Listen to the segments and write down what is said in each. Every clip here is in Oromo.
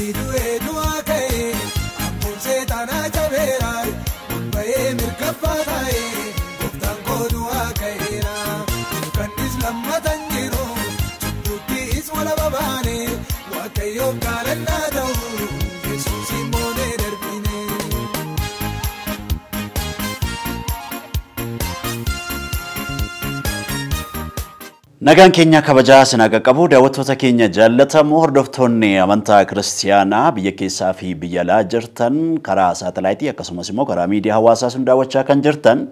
Inni du'ee du'aa ka'ee ammoo seexanaa jabeera bayee mirkaffaa taa'ee gooftaan koo du'aa ka'eera. Dukkannis lammatan jiru cubbuuttis wal babaane Waaqayyoof galannaa ta'u Yesuus immoonee darbine. Nagaan keenya kabajaa sinaa qaqqabu daawwattoota keenya jaallatamoo hordoftoonni amantaa kiristiyaanaa biyya keessaa fi biyya alaa jirtan karaa saatalaayitii akkasumas immoo karaa miidiyaa hawaasaa sun daawwachaa kan jirtan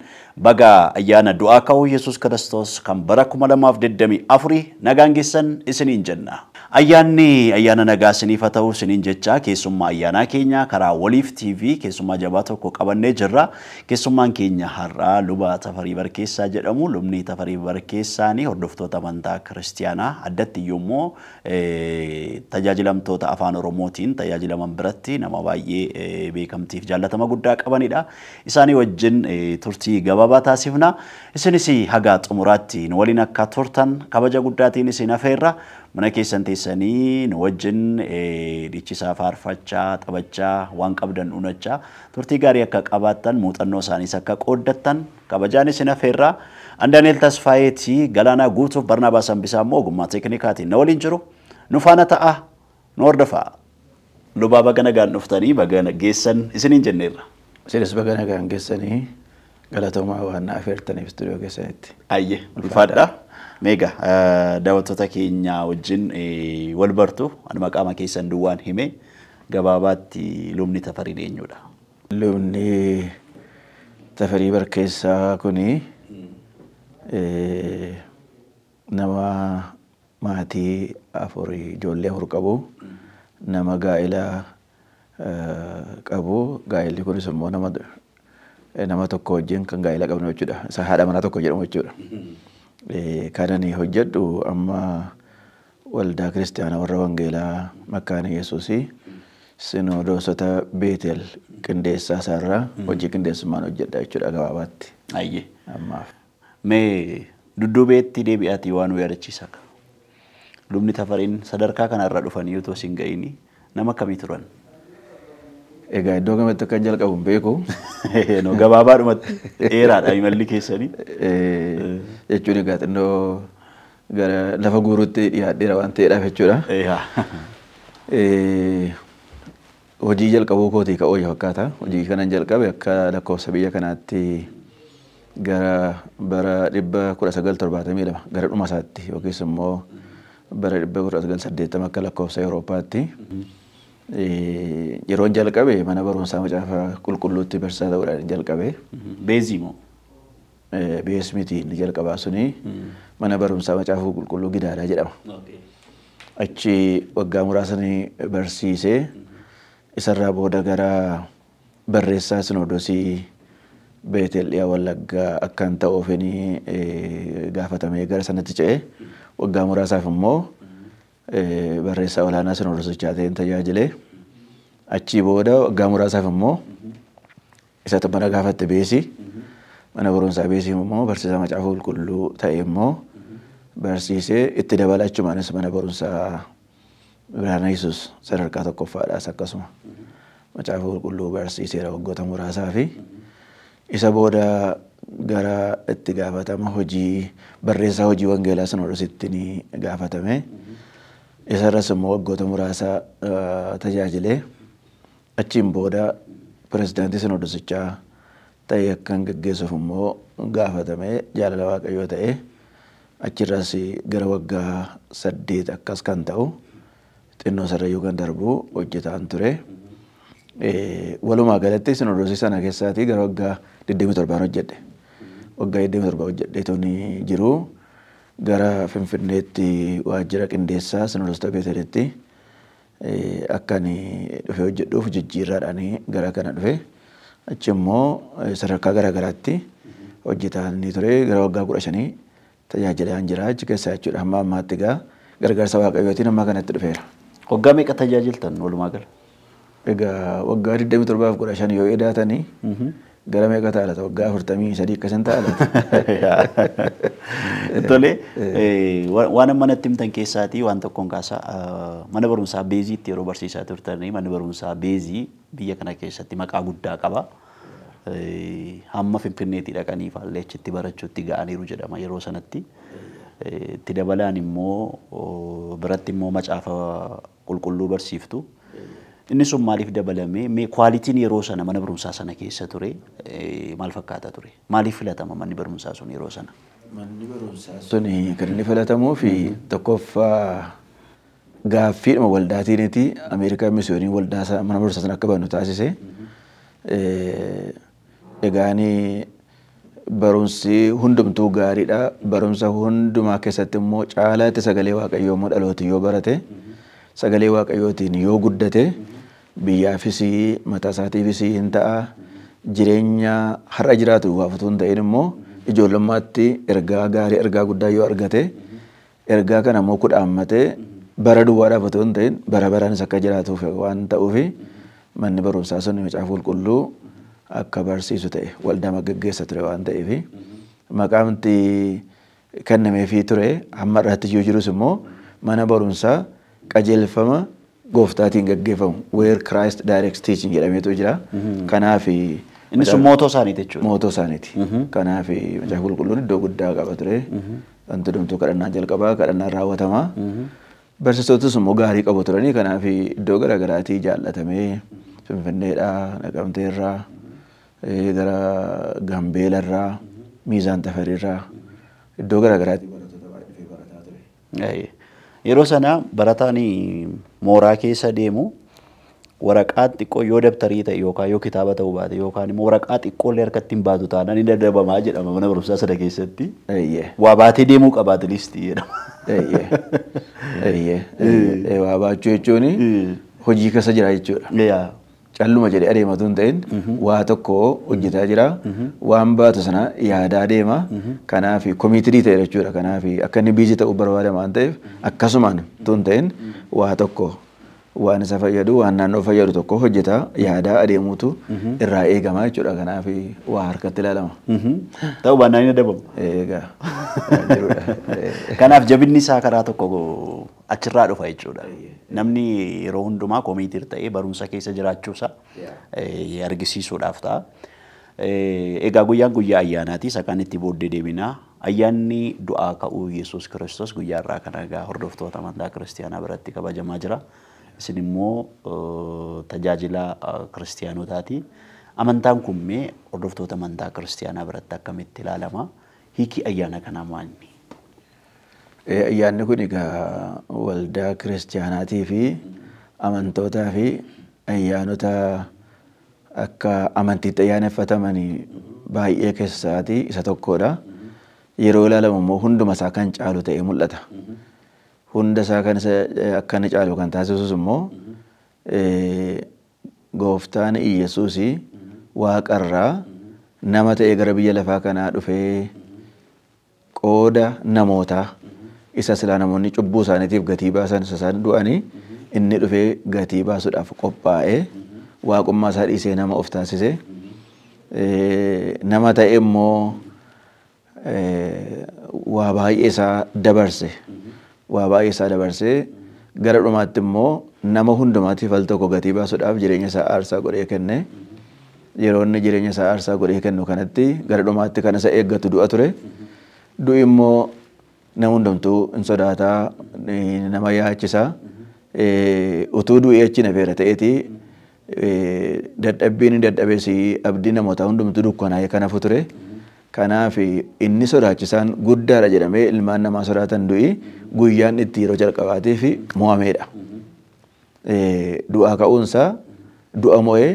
baga ayyaana du'aa ka'uu Yesuus Kiristoos kan bara 2024 nagaan geessan isiniin jenna. Ayyaanni ayyaana nagaa isiniif haa ta'u isiniin jecha keessummaa ayyaanaa keenya karaa Waliif TV keessummaa jabaa tokko qabannee jirra. Keessummaan keenya har'aa Luba Tafarii Barkeessaa jedhamu. Lubni Tafarii Barkeessaanii hordoftoota amantaa kiristiyaanaa addatti iyyuu tajaajilamtoota afaan Oromootiin tajaajilaman biratti nama baay'ee beekamtiif jaallatama guddaa qabanidha. Isaanii wajjin turtii gabaabaa taasifna. Isinis haga xumuraatti nu waliin akka turtan kabaja guddaatiin isin afeerra. Mana keessan teessanii nu wajjin dhiichisaa faarfachaa, taphachaa, waan qabdan unachaa turtii gaarii akka qabaattan muuxannoo isaaniis akka qooddattan kabajaan isin afeerra. An Daani'el Tasfaayeetii Galaanaa Guutuuf Barnaabaas Hambisaa immoo ogummaa teeknikaatiin na waliin jiru. Nu faana ta'a, nu hordofaa. Lubaa baga nagaan dhuftanii baga geessan isiniin jenneerra. Isinis baga nagaan geessanii galatoomaa waan na afeertaniif istuudiyoo keessanitti. Ayyee ulfaadha. Meegaa daawwattoota keenya wajjin wal bartu ani maqaama keessan duwwaan hime gabaabaatti Lubni Tafarii eenyudha? Lubni Tafarii Barkeessaa kuni nama maatii afur ijoollee afur qabu, nama gaa'ela qabu, gaa'elli kunis immoo nama tokko wajjin kan gaa'ela qabnu jechuudha. Isa haadha manaa tokko jedhamu jechuudha. Kan ani hojjedhu amma waldaa kiristiyaanaa warra wangeelaa Makkaana Yesuusii sinodoosota Beetel qindeessaa isaarraa hojii qindeessummaan hojjedha jechuudha gabaabaatti. Ayyee. Ammaaf. Mee dudduubeetti deebi'aatii waan nu yaadachiisa. Lubni Tafariin sadarkaa kanarra dhufanii otoo isin ga'ini nama akkamii turan? Egaa iddoo kamatti akkan jalqabu hin beeku. No, gabaabaadhumatti dheeraadha imalli keessanii. Jechuun egaa xinnoo gara lafa guuruutti dhiyaadheera waan ta'eedhaaf jechuudha. Hojii jalqabuu kootii ka'uu fakkaata. Hojii kanan jalqabe akka lakkoofsa biyya kanaatti gara bara 1972 gara dhuma isaatti yookiis immoo bara 1980 akka lakkoofsa Awurooppaatti. Yeroon jalqabe mana barumsaa macaafa qulqulluutti barsiisaa ta'uudhaan jalqabe. Beezii moo? Bees miti, inni jalqabaa suni mana barumsaa macaafa qulqulluu Gidaadaa jedhama. Achi waggaa muraasa barsiisee isarraa booda gara barreessaa sinoodosii Beetel dhiyaa Wallaggaa akkan ta'uufini gaafatamee gara sanatti ce'e waggaa muraasaaf immoo barreessaa olaanaa sinoodosichaa ta'een tajaajile. Achii booda waggaa muraasaaf immoo isatu mana gaafatte beesii mana barumsaa beesii immoo barsiisaa macaafa qulqulluu ta'e immoo barsiisee itti dabala achumaanis mana barumsaa Birhaana Yesuus sadarkaa tokkoffaadhaas akkasuma macaafa qulqulluu barsiiseera waggoota muraasaa fi isa booda gara itti gaafatama hojii barreessaa hojii wangeelaa sinoodositti ni gaafatame. Isarras immoo waggoota muraasa tajaajilee achiin booda pirezidaantii sinoodosichaa ta'ee akkan gaggeessuuf immoo gaafatame jaalala Waaqayyoo ta'ee achirras gara waggaa 8 akkas kan ta'u xinnoo sarrayyuu kan darbu hojjetaan ture. Walumaa galatti sinoodosii sana keessaatii gara waggaa 27 hojjedhe. Waggaa 27 hojjedhee toni jiru gara Finfinneetti waajjira qindeessaa sinoodosota Beetelitti akka ani dhufee hojjedhuuf jijjiirraadhaan gara kana dhufe. Achi immoo sadarkaa garaa garaatti hojjetaa inni ture gara waggaa 15 tajaajilaan jira achi keessaa jechuudha. Hamma ammaatti egaa gargaarsa Waaqayyootiin amma kanatti dhufeera. Waggaa meeqa tajaajiltan walumaa gala? Egaa waggaa 27 fi 15 yoo edaatanii Gara meeqa ta'a laata? Waggaa 43 akkasin ta'a laata? Tole, waan amma natti himtan keessaatii waan tokkoon kaasaa mana barumsaa Beeziitti yeroo barsiisaa turtanii manni barumsaa Beezii biyya kana keessatti maqaa guddaa qaba. Hamma Finfinneetti dhaqanii faallee achitti barachuutti ga'aniiru jedhama yeroo sanatti. Itti dabalaan immoo biratti immoo macaafa qulqulluu barsiiftu. Inni sun maaliif dabalame? Mee kwaalitiin yeroo sana mana barumsaa sana keessa ture maal fakkaata ture? Maaliif filatama manni barumsaa sun yeroo sana? Manni barumsaa sun kan inni filatamuu fi tokkoffaa gaaffiidhuma waldaatiiniti Ameerikaa misiyooniin waldaa mana barumsaa sana akka bannu taasise. Egaani barumsi hundumtuu gaariidha. Barumsa hundumaa keessatti immoo caalaatti sagalee Waaqayyoo immoo dhalooti yoo barate sagalee Waaqayyootiin yoo guddate biyyaafis mataa isaatiifis hin ta'a. Jireenya har'a jiraatu waa utuu hin ta'in immoo ijoollummaatti ergaa gaarii ergaa guddaa yoo argate ergaa kana immoo kudhaammatee bara duwwaadhaaf otoo hin ta'in bara baraanis akka jiraatuuf waan ta'uuf manni barumsaa sun macaafa qulqulluu akka barsiisu ta'e waldaa gaggeessa ture waan ta'eef maqaamti kennameefii ture hamma irratti yoo jirus immoo mana barumsaa qajeelfama gooftaatiin gaggeeffamu where Christ directs teaching jedhameetu jira. Kanaaf inni sun mootoo isaaniiti jechuudha. Mootoo isaaniiti. Kanaaf macaafa qulqulluun iddoo guddaa qaba ture. Wanti hundumtuu kadhannaan jalqabaa kadhannaan raawwatama. Barsiisotus immoo gaarii qabu turanii kanaaf iddoo garaagaraatii jaallatamee Finfinneedhaa, Naqamteerraa, gara Gambeelarraa, Miizaan Tafariirraa iddoo garaagaraatii barattoota baay'ee dhufee barataa ture. Yeroo sana barataan mooraa keessa deemu waraqaa xiqqoo yoo dabtarii ta'e yookaan yoo kitaaba ta'uu baate yookaan immoo waraqaa xiqqoo illee harkatti hin baatu taanaan ni dadhabamaa jedhama mana barumsaa sana keessatti. Waa baatee deemuu qaba atleast jedhama. Waa baachuu jechuun hojii keessa jira jechuudha. Calluma jedhee adeematu hin ta'in waa tokko hojjetaa jira. Waan baatu sana yaadaa deema. Kanaaf komiitirii ta'e jechuudha. Kanaaf akka inni biizii ta'uu barbaadama waan ta'eef akkasumaan utuu hin ta'in waa tokko waan isa fayyadu waan naannoo fayyadu tokko hojjetaa yaadaa adeemuutu irraa eegama jechuudha. Kanaaf waa harkatti ilaalama. Ta'uu baannaan hin adabamu. Egaa jirudha. Kanaaf jabinni isaa karaa tokko achirraa dhufa jechuudha. Namni yeroo hundumaa komiitir ta'ee barumsa keessa jiraachuusaa argisiisuudhaaf ta'a. Egaa guyyaan guyyaa ayyaanaati. Isa kan itti booddee deebinaa. Ayyaanni du'aa ka'uu Yesuus Kiristoos guyyaa irraa kana egaa hordoftoota amantaa kiristiyaanaa biratti kabajamaa jira. Isin immoo tajaajila kiristiyaanotaati. Amantaan kun mee hordoftoota amantaa kiristiyaanaa biratti akkamitti ilaalama? Hiiki ayyaana kanaa maali? Ayyaanni kun egaa waldaa kiristiyaanaatii fi amantootaa fi ayyaanota akka amantiitti ayyaaneffataman baay'ee keessaatii isa tokkodha. Yeroo ilaalamu immoo hunduma isaa kan caalu ta'ee mul'ata. Hunda isaa kan akka inni caalu kan taasisus immoo gooftaan Iyyasuus waaqarraa nama ta'ee gara biyya lafaa kanaa dhufee qooda namootaa isa silaa namoonni cubbuu isaaniitiif gatii baasan isa isaan du'anii inni dhufee gatii baasuudhaaf qophaa'ee waaqummaa isaa dhiisee nama of taasise nama ta'e immoo waa baay'ee isaa dabarse. Waa baay'ee isaa dabarsee gara dhumaatti immoo nama hundumaatiif al tokko gatii baasuudhaaf jireenya isaa aarsaa godhee kenne. Yeroo inni jireenya isaa aarsaa godhee kennu kanatti gara dhumaatti kan isa eeggatu du'a ture. Du'i immoo nama hundumtuu hin sodaataa, nama yaachisaa. Utuu du'i achi nafeera ta'eeti dadhabbiin dadhabees abdii namootaa hundumtuu dukkanaa'ee kan hafu ture. Kanaaf inni sodaachisaan guddaadha jedhamee ilmaan namaa sodaatan du'i guyyaan itti yeroo jalqabaatiif mo'ameedha. Du'aa ka'uunsaa du'a mo'ee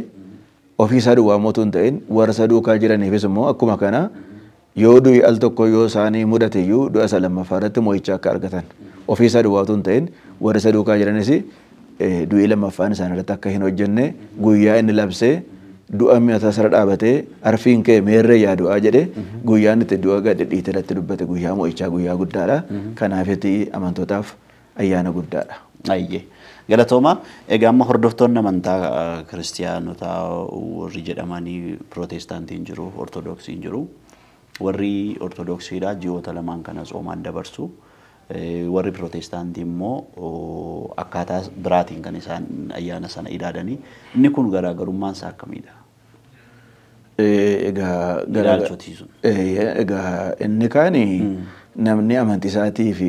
ofiisaa duwwaa mootuu hin ta'in warra isa duukaa jiraniifis immoo akkuma kana yoo du'i al tokko yoo isaanii mudate iyyuu du'a isa lammaffaa irratti mo'icha akka argatan ofiisaa duwwaa utuu hin ta'in warra isa duukaa jiranis du'i lammaffaan isaan irratti akka hin hojjenne guyyaa inni labsee du'a mi'ataa sara dhaabatee arfiin kee meerree yaa du'aa jedhe guyyaan itti du'a gadi dhiite irratti dubbate guyyaa mo'ichaa guyyaa guddaadha. Kanaafiti amantootaaf ayyaana guddaadha. Ayyee. Galatooma, egaa amma hordoftoonni amantaa kiristiyaanotaa warri jedhamanii pirootestaantiin jiru, ortodoksiin jiru. Warri ortodoksiidha ji'oota lamaan kana tsoomaan dabarsu. Warri pirootestaantii immoo akkaataa biraatiin kan isaan ayyaana sana ilaalanii. Inni kun garaagarummaan isaa akkamiidha? Egaa egaa inni kaani namni amantii isaatiif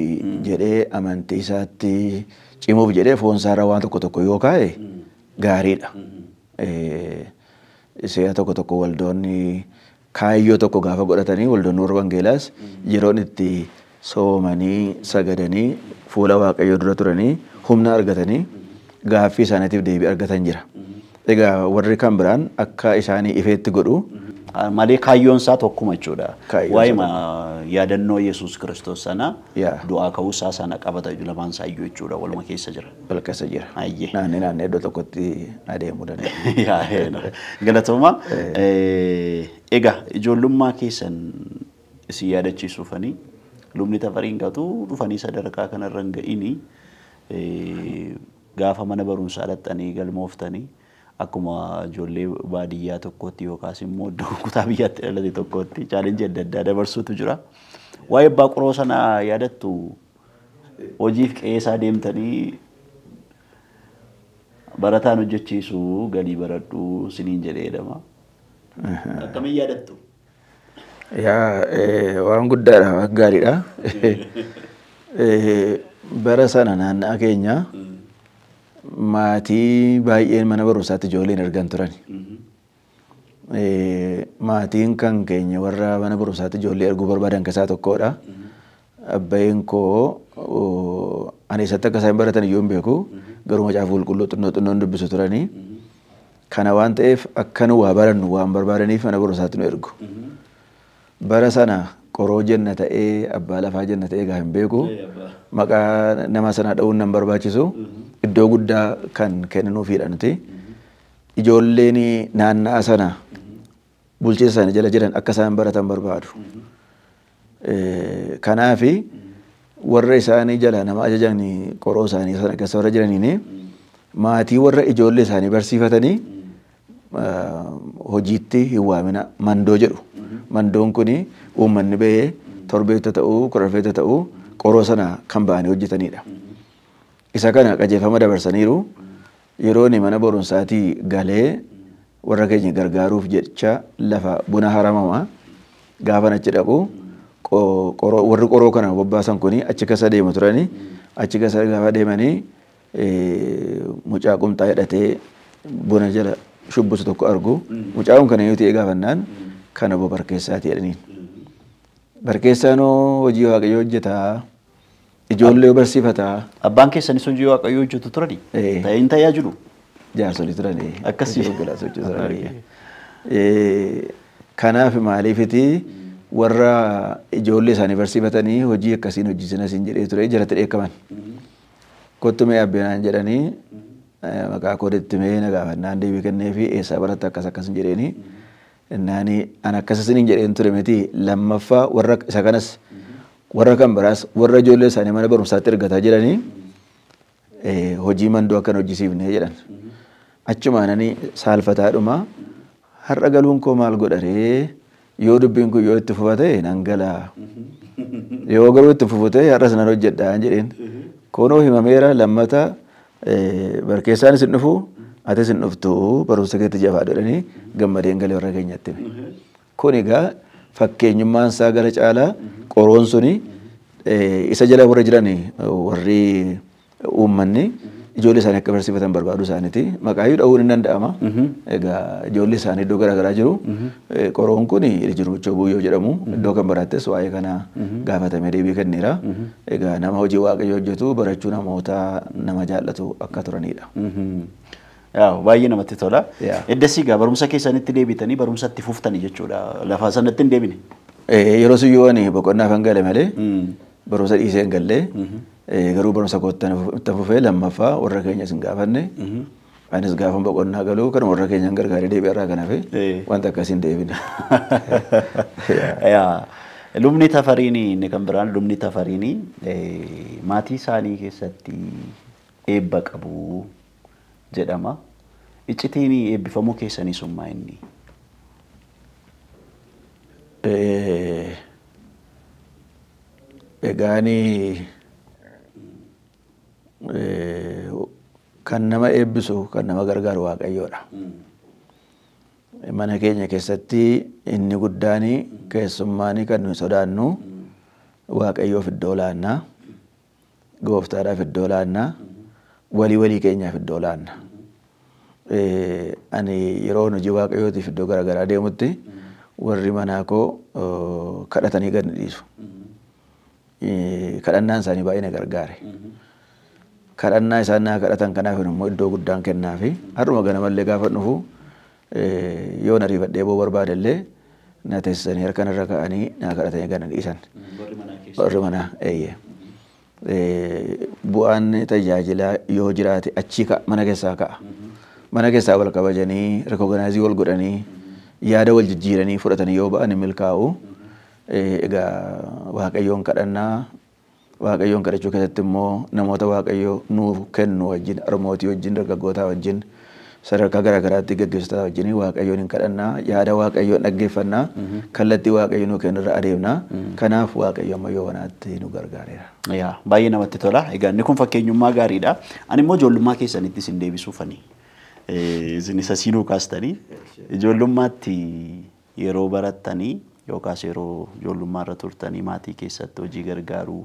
jedhee amantii isaatti cimuuf jedhee foon isaarra waan tokko tokko yoo kaa'e gaariidha. Seera tokko tokko waldoonni kaayyoo tokko gaafa godhatanii waldoonni warra wangeelaas yeroon itti soomanii sagadanii fuula Waaqayyoo dura turanii humna argatanii gaaffii isaaniitiif deebii argatan jira. Egaa warri kan biraan akka isaanii ifeetti godhu. Malee kaayyoon isaa tokkuma jechuudha. Waa'ima yaadannoo Yesuus Kiristoos sana du'aa ka'uusaa sana qabata lamaan isaa iyyuu jechuudha waluma keessa jira. Wal keessa jira. Naannee naannee iddoo tokkotti adeemuu danda'a. Galatooma. Egaa ijoollummaa keessan isin yaadachiisuufanii lubni Tafariin gatuu dhufanii sadarkaa kanarra hin ga'ini gaafa mana barumsaa dhaqxanii galmooftanii akkuma ijoollee baadiyyaa tokkotti yookaas immoo iddoo kutaa biyyaatti dhalate tokkotti chaalenjii adda addaa dabarsuutu jira. Waa'ee abbaa qoroo sana yaadattu hojiif qe'eesaa deemtanii barataan hojjechiisu galii baradhu siniin jedhee jedhama. Akkamiin yaadattu? Yaa waan guddaadha, waan gaariidha. Bara sana naanna'aa keenya maatii baay'een mana barumsaatti ijoolleen ergan turan. Maatiin kan keenya warra mana barumsaatti ijoollee erguu barbaadan keessaa tokkodha. Abbayeen koo ani isatti akka isaan baratan iyyuu hin beeku garuu macaafa qulqulluu xinnoo xinnoon dubbisu turanii. Kana waan ta'eef akka nu waa barannu waan barbaadaniif mana barumsaatti nu ergu. Bara sana qoroo jenna ta'ee abbaa lafaa jenna ta'ee gaa hin beeku. Maqaa nama sana dha'uun nan barbaachisu. Iddoo guddaa kan kenninuufiidha nuti. Ijoolleen naanna'a sana bulchiinsa isaanii jala jiran akka isaan baratan barbaadu. Kanaafi warra isaanii jala nama ajajan qoroo isaanii sana keessa warra jiraniin maatii warra ijoollee isaanii barsiifatanii hojiitti hin waamina mandoo jedhu. Mandoon kuni uummanni bahee torbeetta ta'uu korfeetta ta'uu qoroo sana kan ba'anii hojjetanidha. Isa kana qajeelfama dabarsaniiru. Yeroo inni mana barumsaatii galee warra keenya gargaaruuf jecha lafa buna haramama gaafa achi dhaqu warri qoroo kana bobbaasan kuni achi keessa deemu turani. Achi keessa gaafa deemanii mucaa qumxaa hidhatee buna jala shubbisu tokko argu. Mucaan kana yoo ta'e gaafannaan kana obbo Barkeessaati jedhaniin. Barkeessaanoo hojii Waaqayyoo hojjetaa. Ijoollee barsiifataa. Abbaan keessanis hojii Waaqayyoo hojjetu turani? Ta'ee tajaajilu? Jaarsolii turani. Akkasii. Turani. Kanaaf maaliifiti warra ijoollee isaanii barsiifatanii hojii akkasiin hojjisina siin jedhee ture jalatti dheekkaman. Kottu mee abbeenaan jedhanii maqaa koo itti mee na gaafannaan deebii kenneefi eessaa baratta akkas akkas hin jedheeni. Innaani an akkas isiniin jedheen ture miti lammaffaa warra isa kanas warra kan biraas warra ijoollee isaanii mana barumsaatti ergataa jiranii hojii mandoo akkan hojjisiifne jedhan. Achumaanani saalfataadhuma har'a galuun koo maal godharee yoo dubbiin kun yoo itti fufa ta'e nan galaa. Yoo garuu itti fufu ta'e har'as nan hojjedhaa jedheen. Kunoo himameera lammata Barkeessaanis hin dhufu atis hin dhuftu barumsa keetti jabaadhu jedhanii gammadeen galee warra keenyatti hime. Kun egaa fakkeenyummaan isaa gara caalaa qoroon suni isa jala warra jiran warri uummanni ijoollee isaanii akka barsiifatan barbaadu isaaniiti. Maqaayyuu dha'uun hin danda'ama. Egaa ijoollee isaanii iddoo garaagaraa jiru. Qoroon kun Jirmichoo Buuyyoo jedhamu. Iddoo kan biraattis waa'ee kana gaafatamee deebii kenneera. Egaa nama hojii Waaqayyoo hojjetu barachuu namoota nama jaallatu akka turanidha. Baay'ee namatti tola. Eddasii egaa barumsa keessanitti deebitanii barumsatti fuftanii jechuudha. Lafa sanatti hin deebine. Yeroo suyyuu ani boqonnaaf hin gale malee barumsa dhiisee hin galle. Garuu barumsa kootti fufee lammaffaa warra keenyas hin gaafanne. Anis gaafa boqonnaa galuu kan warra keenya hin gargaaree deebi'e irraa kan hafe wanta akkasii hin deebine. Lubni Tafariin inni kan biraan Lubni Tafariin maatii isaanii keessatti eebba qabu jedhama. Iccitiin eebbifamuu keessanii sun maa inni? Egaani kan nama eebbisu kan nama gargaaru Waaqayyoodha. Mana keenya keessatti inni guddaan keessummaan kan nuyi sodaannu Waaqayyoof iddoo laanna, gooftaadhaaf iddoo laanna, walii walii keenyaaf iddoo laanna. Ani yeroo hojii Waaqayyootiif iddoo garaagaraa deemutti warri manaa koo kadhatanii gad ni dhiisu. Kadhannaan isaanii baay'ee na gargaare. Kadhannaa isaan naa kadhatan kanaaf immoo iddoo guddaan kennaafi har'uma ganamallee gaafa dhufu yoo na riifadhee boo barbaadellee na teessisanii harka narra kaa'anii naa kadhatanii gad na dhiisan. Warri manaa eeyyee. Bu'aan tajaajilaa yoo jiraate achii ka'a mana keessaa ka'a. Mana keessaa wal kabajanii rikooganaayizii wal godhanii yaada wal jijjiiranii fudhatanii yoo ba'an milkaa'u. Egaa Waaqayyoon kadhannaa Waaqayyoon kadhachuu keessatti immoo namoota Waaqayyo nuuf kennu wajjin harmootii wajjin dargaggootaa wajjin sadarkaa garaagaraatti gaggeessitoota wajjin Waaqayyoon hin kadhannaa yaada Waaqayyoon dhaggeeffannaa kallattii Waaqayyo nuu kennurra adeemnaa kanaaf Waaqayyo amma yoo wanaatti nu gargaareera. Yaa baay'ee namatti tola. Egaa inni kun fakkeenyummaa gaariidha. Ani immoo ijoollummaa keessanitti isin deebisuufani. Isin isa siinuu kaastanii ijoollummaatti yeroo barattanii yookaas yeroo ijoollummaa irra turtanii maatii keessatti hojii gargaaruu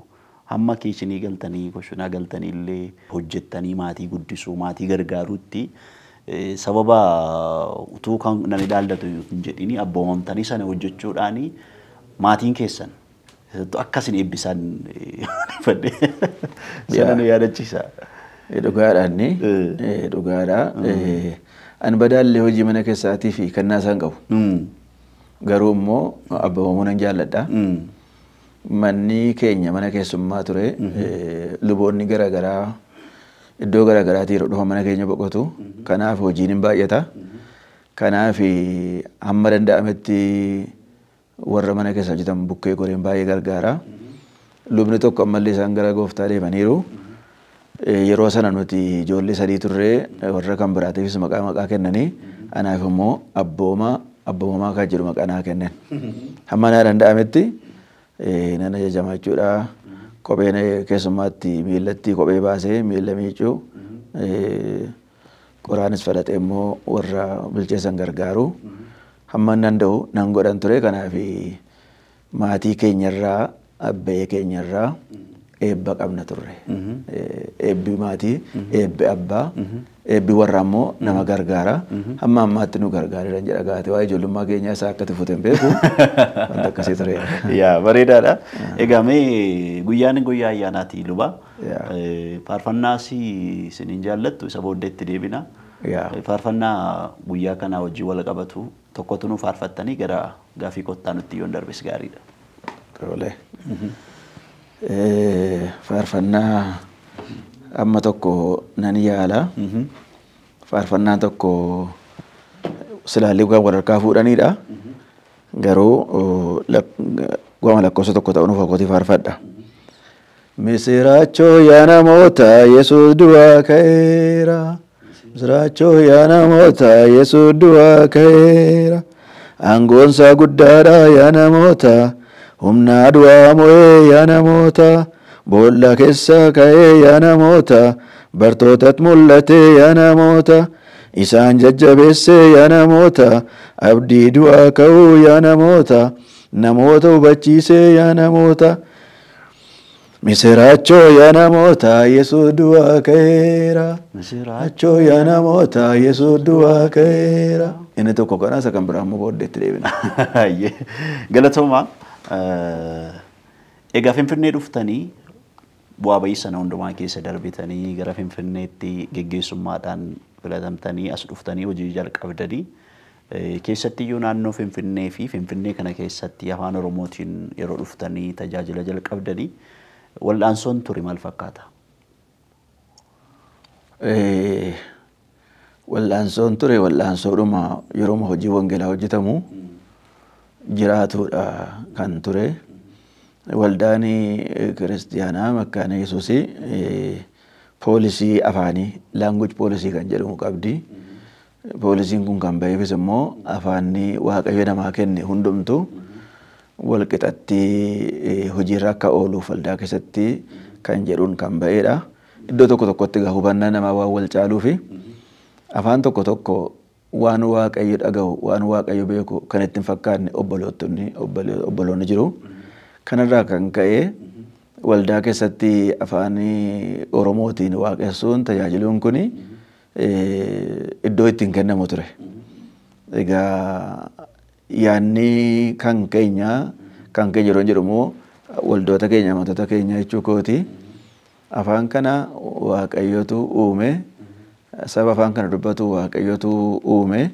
hamma kiishinii galtanii koshinaa galtanii illee hojjettanii maatii guddisuu maatii gargaaruutti sababa utuu kan nan ilaallatu hin jedhini abboomamtanii sana hojjechuudhaani maatiin keessan akkasin eebbisan sana nu yaadachiisa. Dhugaadha inni dhugaadha. Ani badaallee hojii mana keessaatii fi kennaa isaan qabu. Garuu immoo abboomamuu nan jaalladha. Manni keenya mana keessummaa ture luboonni garaagaraa iddoo garaagaraatii yeroo dhufan mana keenya boqotu. Kanaaf hojiin hin baay'ata. Kanaaf hamma danda'ametti warra mana keessa hojjetan bukkee goreen baay'ee gargaara. Lubni tokko ammallee isaan gara gooftaa deemaniiru. Yeroo sana nuti ijoollee sadii turree warra kan biraatiifis maqaa maqaa kennanii anaaf immoo abboomamaa kan jedhu maqaa naa kennan. Hamma naa danda'ametti nan ajajama jechuudha. Kopheen keessummaatti miillatti kophee baasee miilla miicuu qoraanis fudhatee immoo warra bilcheessan gargaaru. Hamma danda'u nan godhan ture. Kanaaf maatii keenyarraa abbee keenyarraa eebba qabna turre. Eebbi maatii, eebbi abbaa, eebbi warra immoo nama gargaara. Hamma ammaatti nu gargaareera jedha gaate waa'ee ijoollummaa keenyaa isaa akka itti hin beeku wanta akkasii ture. Yaa bareedaadha. Egaa mee guyyaan guyyaa ayyaanaati luba. Faarfannaas isiniin jaallattu isa booddeetti deebina. Faarfannaa guyyaa kanaa wajjin wal qabatu tokkotu nu faarfattanii gara gaafii kottaa nutti yoon darbes gaariidha. Tole. Faarfannaa amma tokko nan yaala. Faarfannaan tokko silaallee waan walharkaa fuudhanidha. Garuu waan lakkoofsa tokko ta'u nuuf akkootii faarfadha. Misiraachoo yaa namoota Yesuus du'aa ka'eera. Misiraachoo yaa namoota Yesuus du'aa ka'eera. Aangoonsaa guddaadha yaa namoota. Humna du'aa mo'ee yaa namoota. Boolla keessa ka'ee yaa namoota. Bartootatti mul'ate yaa namoota. Isaan jajjabeesse yaa namoota. Abdii du'aa ka'uu yaa namoota. Namoota hubachiise yaa namoota. Misiraachoo yaa namoota Yesuus du'aa ka'eera. Misiraachoo yaa namoota Yesuus du'aa ka'eera. Inni tokko kana isa kan biraa immoo booddeetti deebina. Galatooma. Egaa Finfinnee dhuftanii bu'aa bahii sana hundumaa keessa darbitanii gara Finfinneetti geggeessummaadhaan filatamtanii as dhuftanii hojii jalqabdanii keessattiyyuu naannoo Finfinnee fi Finfinnee kana keessatti afaan Oromootiin yeroo dhuftanii tajaajila jalqabdanii wal'aansoon ture maal fakkaata? Wal'aansoon ture wal'aansoodhuma yeroo hojii wangeelaa hojjetamu jiraatudha kan ture. Waldaan kiristiyaanaa Makkaana Yesuusii Poolisii afaanii language poolisii kan jedhamu qabdi. Poolisiin kun kan ba'eefis immoo afaanni Waaqayyo namaa kenne hundumtu walqixatti hojiirra akka ooluuf waldaa keessatti kan jedhuun kan ba'eedha. Iddoo tokko tokkotti egaa hubannaa namaa waan wal caaluu fi afaan tokko tokko waan Waaqayyo dhaga'u waan Waaqayyo beeku kan itti hin fakkaanne obboloonni jiru. Kanarraa kan ka'e waldaa keessatti afaan Oromootiin waaqessuun tajaajiluun kun iddoo ittiin kennamu ture. Egaa yaadni kan keenya yeroo jedhu immoo waldoota keenya amantoota keenya jechuu kooti. Afaan kana Waaqayyotu uume, saba afaan kana dubbatu Waaqayyotu uume.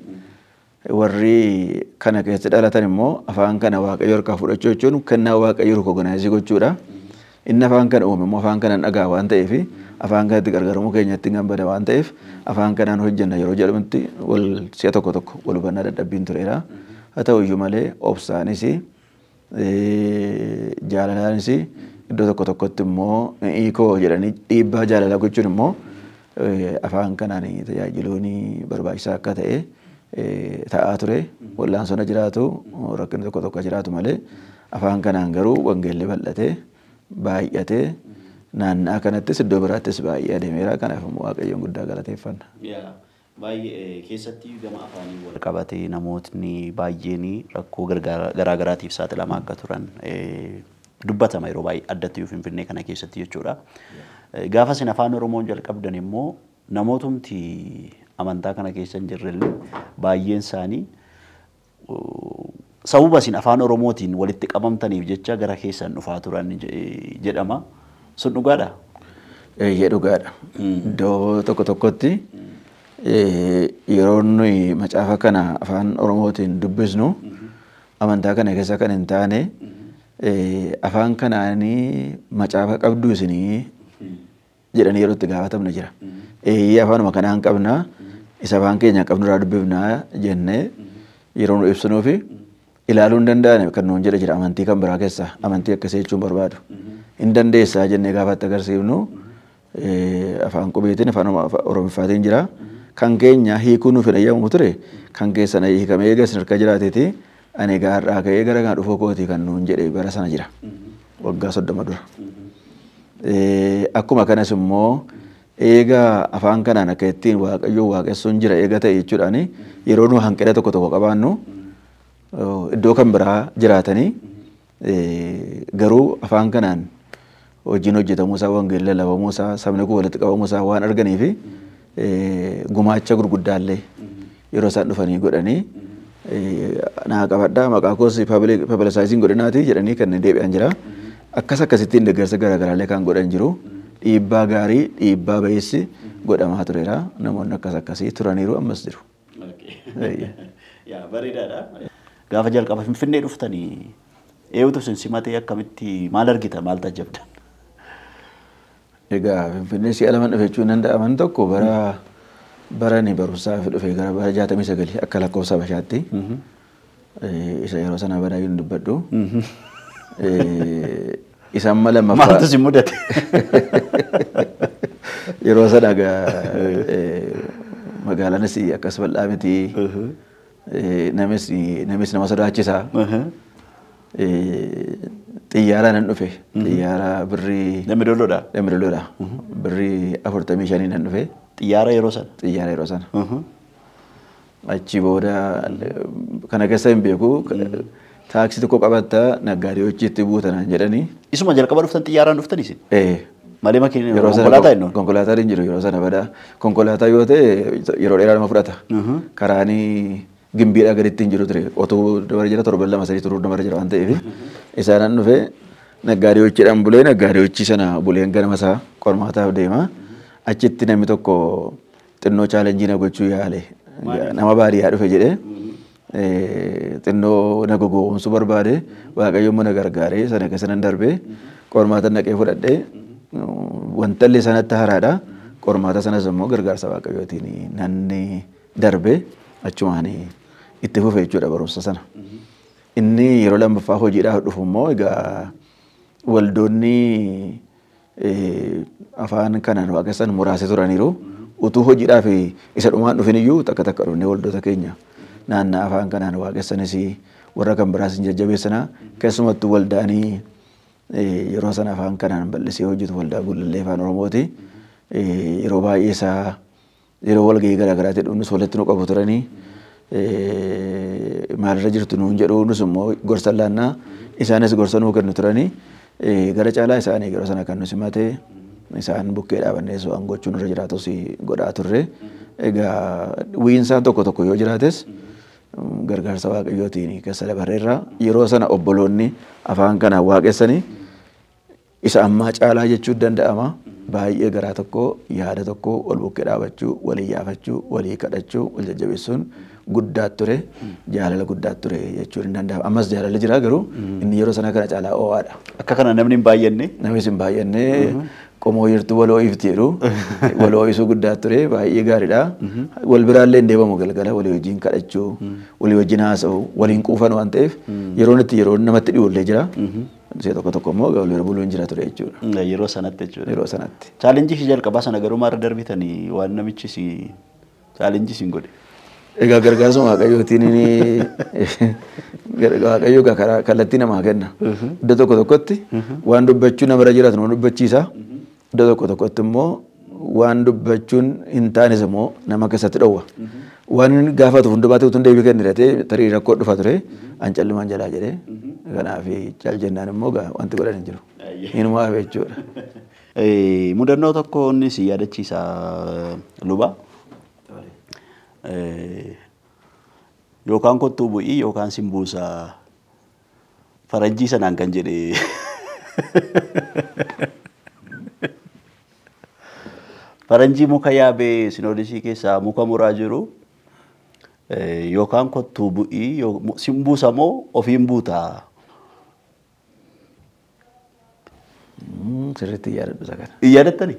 Warri kana keessatti dhalatan immoo afaan kana Waaqayyo harkaa fudhachuu jechuun kennaa Waaqayyo rikooganaayizii gochuudha. Inni afaan kana uume immoo afaan kanaan dhagaa waan ta'eef afaan kanatti gargaaramuu keenyatti gambada waan ta'eef afaan kanaan hojjenna yeroo jedhamutti wal si'a tokko tokko wal hubannaa dadhabbiin tureera. Haa ta'u iyyuu malee obsaanis jaalalaanis iddoo tokko tokkotti immoo hiikoo jedhanii dhiibbaa jaalalaa gochuun immoo afaan kanaan tajaajiluun barbaachisaa akka ta'e ta'aa ture. Wal'aansoon jiraatu rakkinni tokko tokko jiraatu malee afaan kanaan garuu wangeelli bal'atee baay'atee naannaa kanattis iddoo biraattis baay'ee adeemeera. Kanaaf immoo Waaqayyoon guddaa galateeffanna. Baay'ee keessatti gama afaanii wal qabatee namootni baay'een rakkoo garaagaraatiif saaxilamaa akka turan dubbatama yeroo baay'ee addatti yoo Finfinnee kana keessatti jechuudha. Gaafa isin afaan Oromoon jalqabdan immoo namootumti amantaa kana keessa hin jirrellee baay'een isaanii sababa isin afaan Oromootiin walitti qabamtaniif jecha gara keessan dhufaa turan jedhama. Sun dhugaadhaa? Eeyyee dhugaadha. Iddoo tokko tokkotti yeroo nuyi macaafa kana afaan Oromootiin dubbisnu amantaa kana keessa kan hin taane afaan kanaanii macaafa qabdu isinii jedhanii yeroo itti gaafatamne jira. Eeyyee afaanuma kanaan qabnaa isa afaan keenya qabnurraa dubbifnaa jennee yeroo nu ibsinuufi ilaaluu hin danda'an kan nuun jedhe jira amantii kan biraa keessaa amantii akkasii jechuun barbaadu. Hin dandeessaa jennee gaafa itti agarsiifnu afaan qubeetiin afaan Oromiffaatiin jira. Kan keenya hiikuu nuuf hin eeyyamu ture kan keessan hiikamee eega isin harka jiraateeti ani egaa har'aa ka'ee gara kana dhufuu kooti kan nuun jedhe bara sana jira. Waggaa 30 dura. Akkuma kanas immoo eega afaan kanaan akka ittiin Waaqayyoon waaqessuun jira eega ta'e jechuudhaan yeroo nu hanqina tokko tokko qabaannu iddoo kan biraa jiraatanii garuu afaan kanaan hojiin hojjetamuu isaa wangeelli lallabamuu isaa sabni kun walitti qabamuu isaa waan arganii fi gumaacha gurguddaallee yeroo isaan dhufanii godhanii naa qabadhaa maqaa koos pablisaayisiin godhinaati jedhanii kan deebi'an jira. Akkas akkasittiin deeggarsa garaagaraallee kan godhan jiru. Dhiibbaa gaarii dhiibbaa ba'eessi godhamaa tureera. Namoonni akkas akkasii turaniiru ammas jiru. Bareedaadha. Gaafa jalqaba Finfinnee dhuftanii eenyutu isin simatee akkamitti maal argita maal tajjabdan? Egaa Finfinnee si'a lama dhufe jechuun danda'aman tokko bara ni barumsaaf dhufe gara bara 69 akka lakkoofsa Habashaatti. Isa yeroo sana badaa hin dubbadhu. Isa amma lammaffaa. Maaltu si mudate? Yeroo sana egaa magaalaanis akkas bal'aa miti. Namis nama sodaachisa. Xiyyaara nan dhufe. Xiyyaara birrii. Dambi Dolloodha? Dambi Dolloodha. Birrii 45 nan dhufe. Xiyyaara yeroo sana? Xiyyaara yeroo sana. Achi booda kana keessa hin beeku. Taaksii tokko qabatta naggaadee hojiitti buuta naan jedhanii. Isuma jalqaba dhuftan xiyyaaraan dhuftan isin? Ee. Malee makiinni konkolaataa hin Konkolaataan hin jiru yeroo sana badaa. Konkolaataa yoo ta'e yeroo dheeraa nama fudhata. Karaanii gimbiidhaa gaditti hin jiru ture. Otuu dabara jira torban 2 3 turuu dabara jira waan ta'eef. Isaanan dhufe naggaadee hojiidhaan bulee naggaadee hojii sana buleen ganama isaa qormaataaf deema. Achitti namni tokko xinnoo chaalenjii na gochuu yaale. Nama baadiyyaa dhufe jedhee. Xinnoo na gowwoomsuu barbaade Waaqayyo immoo na gargaaree sana keessa nan darbee qormaata naqee fudhadhee wanta illee sanatti haaraadha. Qormaata sanas immoo gargaarsa Waaqayyootiin nanni darbee achumaan itti fufe jechuudha barumsa sana. Inni yeroo lammaffaa hojiidhaaf dhufu immoo egaa waldoonni Afaan kanaan waaqessan muraasa turaniiru. Utuu hojiidhaaf isa dhumaan dhufin iyyuu takka takka dhufnee waldoota keenya naannaa afaan kanaan waaqessanis warra kan biraas hin jajjabeessanaa. Keessumattuu waldaanii yeroo sana afaan kanaan bal'isee hojjetu waldaa Gullallee Afaan Oromooti. Yeroo baay'ee isaa yeroo walgahii garaagaraatti dhufnus walitti nu qabu turanii maalirra jirtu nuun jedhu nus immoo gorsa laannaa isaanis gorsa nuu kennu turanii gara caalaa isaanii yeroo sana kan nu simate isaan bukkee dhaabannees waan gochuun irra jiraatus godhaa turre. Egaa wiinsaan tokko tokko yoo jiraates gargaarsa Waaqayyootiin keessa dabarreerra. Yeroo sana obboloonni afaan kanaan waaqessanii isa ammaa caalaa jechuun danda'ama. Baay'ee garaa tokko yaada tokko wal bukkee dhaabachuu, walii yaafachuu, walii kadhachuu, wal jajjabeessuun guddaa ture, jaalala guddaa ture jechuun hin danda'amu. Ammas jaalalli jira garuu inni yeroo sana kana caalaa ho'aadha. Akka kana namni hin baay'anne. Namis hin baay'anne qomoo jirtu waloo ifti jedhu waloo isuu guddaa ture baay'ee gaariidha. Wal biraallee hin deemamu galgala walii wajjin kadhachuu, walii wajjin haasa'u, waliin quufan waan ta'eef yeroon itti yeroo namatti dhiyoollee jira. Ishee tokko tokko immoo wal bira buluun jira ture jechuudha. Yeroo sanatti jechuudha. Yeroo sanatti. Chaalenjii ishee jalqabaa sana garuu maarra darbitanii waan namichi si chaalenjii siin godhe. Egaa gargaarsuma Waaqayyootiin Waaqayyo egaa karaa kallattii namaa kenna. Iddoo tokko tokkotti waan dubbachuu namarra jiraatu nama dubbachiisa. Iddoo tokko tokkotti immoo waan dubbachuun hin taanes immoo nama keessatti dhowwa. Waan inni gaafatu hundumaatti utuu deebii kennite tarii rakkoo dhufa ture an callumaan jalaa jedhee kanaaf cal jennaan immoo wanti godhan hin jiru. Inuma hafe jechuudha. Mudannoo tokko inni si yaadachiisa luba. Yookaan kottuu bu'ii yookaan sin buusa faranjii sanaan kan jedhe. Faranjii muka yaabee sinoodisii keessaa muka muraa jiru yookaan kottuu bu'ii sin buusa moo ofiin buutaa? Sirriitti yaadadhu isa kana. Hin yaadattani?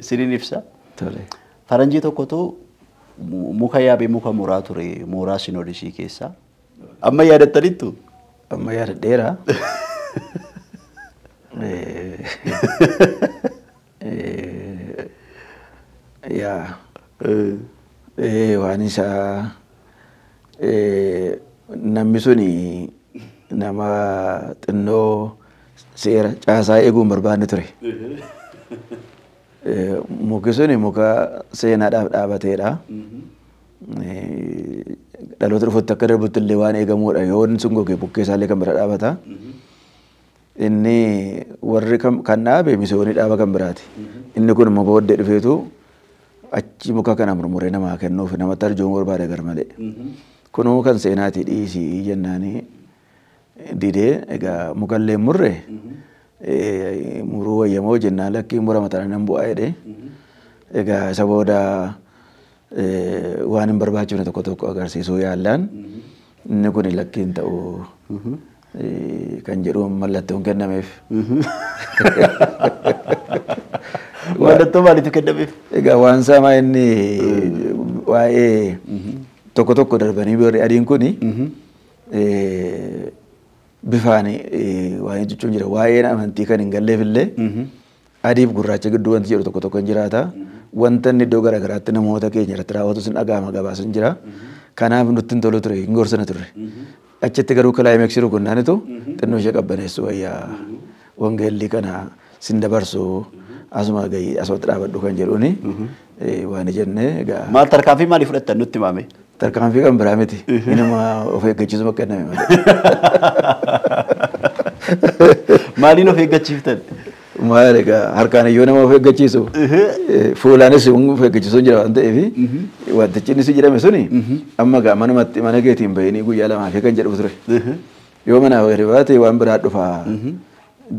Siniin ibsa. Faranjii tokkotu muka yaabee muka muraa ture mooraa sinoodisii keessaa. Amma yaadattaniittu? Amma yaadadheera. Yaa waan isaa namni suni nama xinnoo seera caasaa eeguu hin barbaanne ture. Muki suni muka seenaadhaaf dhaabateedha. Dhaloota dhufutti akka darbutti illee waan eegamuudha. Yoo inni sun goge bukkee isaallee kan bira dhaabata. Inni warri kan dhaabe misoonii dhaaba kan biraati. Inni kun immoo booddee dhufeetu achi muka kana murmuree namaa kennuuf namatti arjoomuu barbaade gar malee. Kunuu kan seenaati dhiisii jennaanii didee egaa mukallee murre muruu wayyamoo jennaan lakkii murama taanaan nan bu'aa jedhee. Egaa isa booda waan hin barbaachifne tokko tokko agarsiisuu yaallaan inni kun lakkii hin ta'u kan jedhu mallattoon kennameef. Mallattoo maaliitu kennameef? Egaa waan saamaa inni waa'ee tokko tokko darbanii warri adiin kuni bifaan waan jechuun jira. Waa'een amantii kan hin galleef illee adiif gurraacha gidduu wanti jedhu tokko tokko hin jiraata. Wanta inni iddoo garaagaraatti namoota keenya irratti raawwatu sun dhaga'ama gabaasa hin jira. Kanaaf nutti hin tolu ture hin gorsina turre. Achitti garuu kilaayimeeksii rukunnaanitu xinnoo ishee qabbaneessu wayyaa wangeelli kana sin dabarsu asuma gahii asumatti dhaabadhu kan jedhuuni waan jennee egaa. Maal tarkaanfii maalii fudhattan nutti himame? Tarkaanfii kan biraa miti. Inuma of eeggachiisuma kenname malee. Maaliin of eeggachiiftan? Maal egaa harkaan iyyuu nama of eeggachiisu fuulaanis of eeggachiisuun jira waan ta'eef wantichi inni si jedhame suni amma egaa manumatti mana keetiin bahanii guyyaa lamaa fi kan jedhu ture. Yoo manaa gadi baate waan biraa dhufaa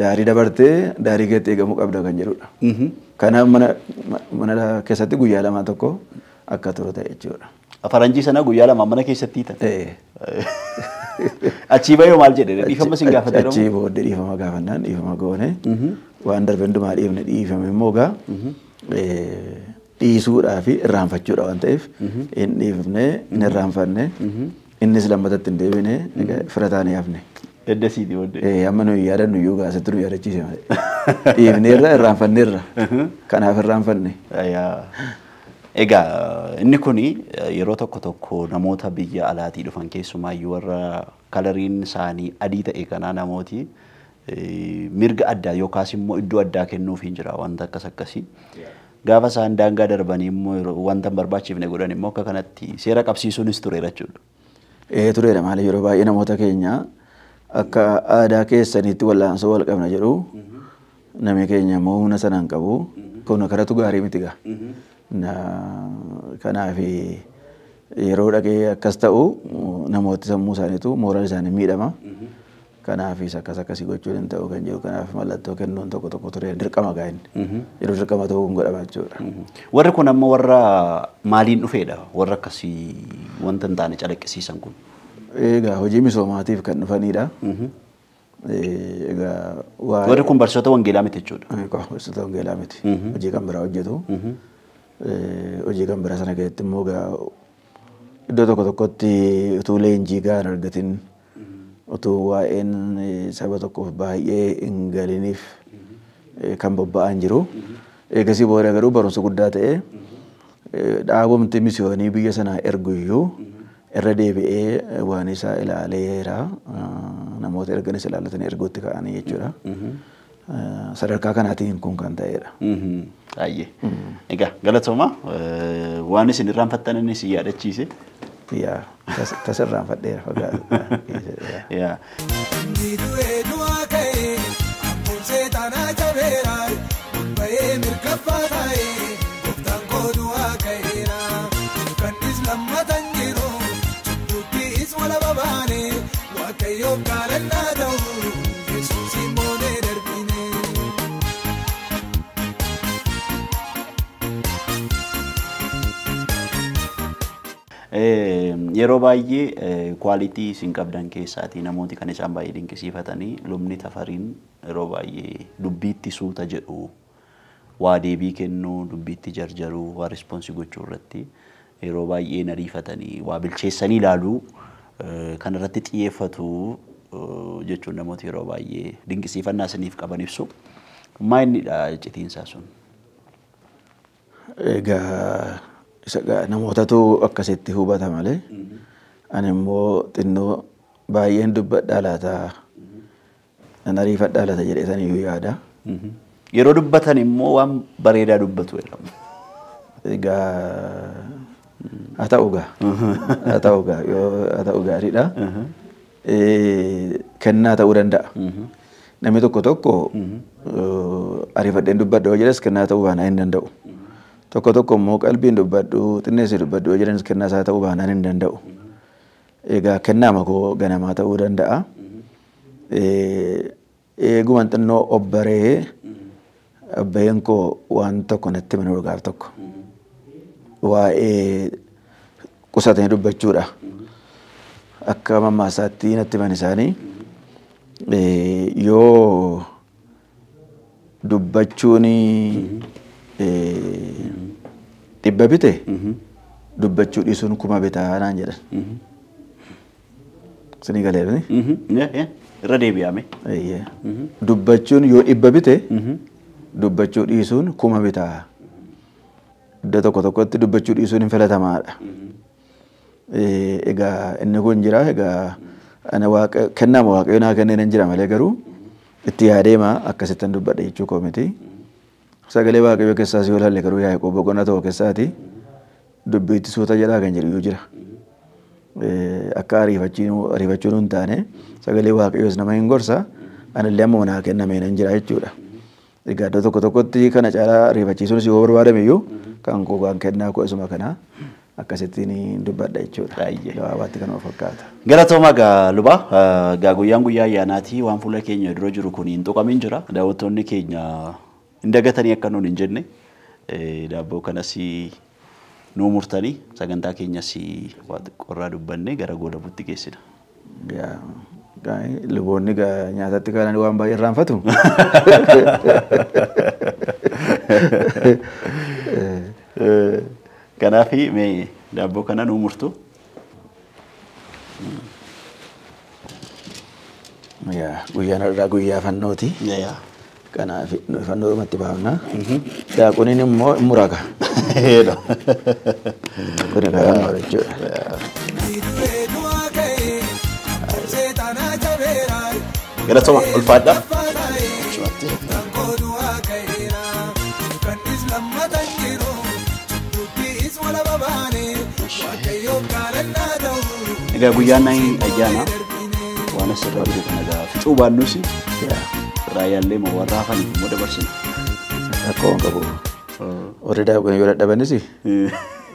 daarii dabartee daarii keetti eegamuu qabda kan jedhudha. Kanaaf mana keessatti guyyaa lamaa tokko akka turu ta'e jechuudha. Faranjii sana guyyaa lama mana keessatti hiitan. Achii bayoo maal jedhe? Dhiifama sin gaafateera moo? Achii booddee dhiifama gaafannaan dhiifama goone waan darbe hundumaa dhiifne dhiifame immoo egaa dhiisuudhaa fi irraanfachuudha waan ta'eef hin dhiifne hin irraanfanne innis lammatatti hin deebine fira taanee hafne. Eddasiiti booddee. Amma nuyi yaadannu iyyuu gaasitti nu yaadachiise malee. Dhiifneerra irraanfanneerra. Kanaaf irraanfanne. Egaa inni kuni yeroo tokko tokko namoota biyya alaatii dhufan keessumaayyuu warra kalariin isaanii adii ta'e kanaa namooti mirga addaa yookaas immoo iddoo addaa kennuuf hin jira wanta akkas akkasii. Gaafa isaan daangaa darbanii immoo wanta hin barbaachifne godhan immoo akka kanatti seera qabsiisuunis tureera jechuudha. Tureera maali yeroo baay'ee namoota keenya akka aadaa keessaniitti wal'aansoo wal qabna jedhu namni keenya immoo humna sana hin qabu. Kun karatu gaarii miti gaa. Kanaaf yeroo dhaqee akkas ta'u namooti sammuu isaaniitu mooraan isaanii miidhama. Kanaafis akkas akkasii gochuun hin ta'u kan jiru kanaaf mallattoo kennuun tokko tokko ture dirqama gaa inni. Yeroo dirqama ta'uu kun godhama jechuudha. Warri kun amma warra maaliin dhufeedha? Warra akkasii wanta hin taane calaqqisiisan kun. Egaa hojii misoomaatiif kan dhufanidha. Egaa warri kun barsiisota wangeelaa miti jechuudha. Barsiisota wangeelaa miti. Hojii kan biraa hojjetu. Hojii kan biraa sana keessatti immoo egaa iddoo tokko tokkotti utuu leenjii gahaan argatin utuu waa'een saba tokkoof baay'ee hin galiniif kan bobba'an jiru. Eegasii booda garuu barumsa guddaa ta'e dhaabumti misiyoonii biyya sanaa ergu iyyuu irra deebi'ee waan isaa ilaaleera. Namoota erganis ilaallatanii erguutti ka'anii jechuudha. Sadarkaa kanaatiin kun kan ta'edha. Baay'ee. Egaa galatooma waan isin irraanfattan inni si yaadachiise. Yaa tasa irraanfadheera fagaata. Yaa. Inni du'ee du'aa ka'ee abboon seexanaa cabeera bahee mirkaffaa taa'ee gooftaan koo du'aa ka'eera. Dukkannis lammatan jiru cubbuuttis wal babaane Waaqayyoof galanni ta'u Yesuus immoo darbine. Yeroo baay'ee kwaalitii isin qabdan keessaatii namooti kan isaan baay'ee dinqisiifatanii lubni Tafariin yeroo baay'ee dubbiitti suuta jedhu waa deebii kennuu dubbiitti jarjaruu waa rispoonsii gochuu irratti yeroo baay'ee nariifatanii waa bilcheessanii ilaaluu kan irratti xiyyeeffatu jechuun namooti yeroo baay'ee dinqisiifannaa isiniif qaban ibsu. Maa innidha iccitiinsaa sun? Egaa namootatu akkasitti hubata malee ani immoo xinnoo baay'een dubbadhaa laata nan ariifadhaa laata jedhee saniyyuu yaada. Yeroo dubbatan immoo waan bareedaa dubbatu jedhamu. Egaa haa ta'u gaa haa ta'u gaa yoo haa ta'u gaariidha. Kennaa ta'uu danda'a. Namni tokko tokko ariifadheen dubbadha yoo jedhes kennaa ta'uu baanaa hin danda'u. Tokko tokko immoo qalbiin dubbadhu xinneessi dubbadhu yoo jedhanis kennaa isaa ta'uu baanaan hin danda'u. Egaa kennaa makoo ganamaa ta'uu danda'a. Eeguman xinnoo obbaree abbayeen koo waan tokko natti himanii gaaf tokko. Waa'ee qusatanii dubbachuudha. Akka mammaasaatti natti himan isaanii yoo dubbachuun dhibba bite dubbachuu dhiisuun kuma bitaa naan jedhan. Isinii galeera ni? Irra deebi'ame. Dubbachuun yoo dhibba bite dubbachuu dhiisuun kuma bitaa. Iddoo tokko tokkotti dubbachuu dhiisuun hin filatamaadha. Egaa inni kun jira egaa ana waaqa kennaama waaqayyo naa kenneen hin jira malee garuu itti yaadeema akkasittan dubbadha jechuu koo miti. Sagalee waaqayyoo keessaas yoo ilaalle garuu Yaaqoob boqonnaa tokko keessaati dubbiitti suuta jedhaa kan jedhu jira. Akka ariifachuun hin taane sagalee waaqayyoos nama hin gorsa anillee amma naa kennameen hin jira jechuudha. Egaa iddoo tokko tokkotti kana caalaa ariifachiisuunis yoo barbaadame iyyuu kan koo waan kennaa koo isuma kana akkasittiin dubbadha jechuudha. Gabaabaatti kanuma fakkaata. Galatooma egaa luba egaa guyyaan guyyaa ayyaanaatii waan fuula keenya dura jiru kun hin tuqamin jira. Daawwattoonni keenya hin dagatanii akka nuun hin jenne daabboo kanas nuu murtanii sagantaa keenyas waa xiqqoorraa dubbannee gara goolabuutti geessina. Luboonni nyaatatti kaananii waan baay'ee irraanfatu. Kanaaf mee daabboo kana nuu murtu. Guyyaan har'aa guyyaa fannooti. Kanaaf fannoo dhumatti baafna. Daaquniin immoo muraga. Kun egaa fannoo jechuudha. Galatoma ulfaadha. Egaa guyyaan ayyaana waan asirra jiru kana egaa ficuu baannus raayyaallee moo warra hafaniif immoo dabarsina. Rakkoo hin qabu. Warri daakun yoo dadhabanis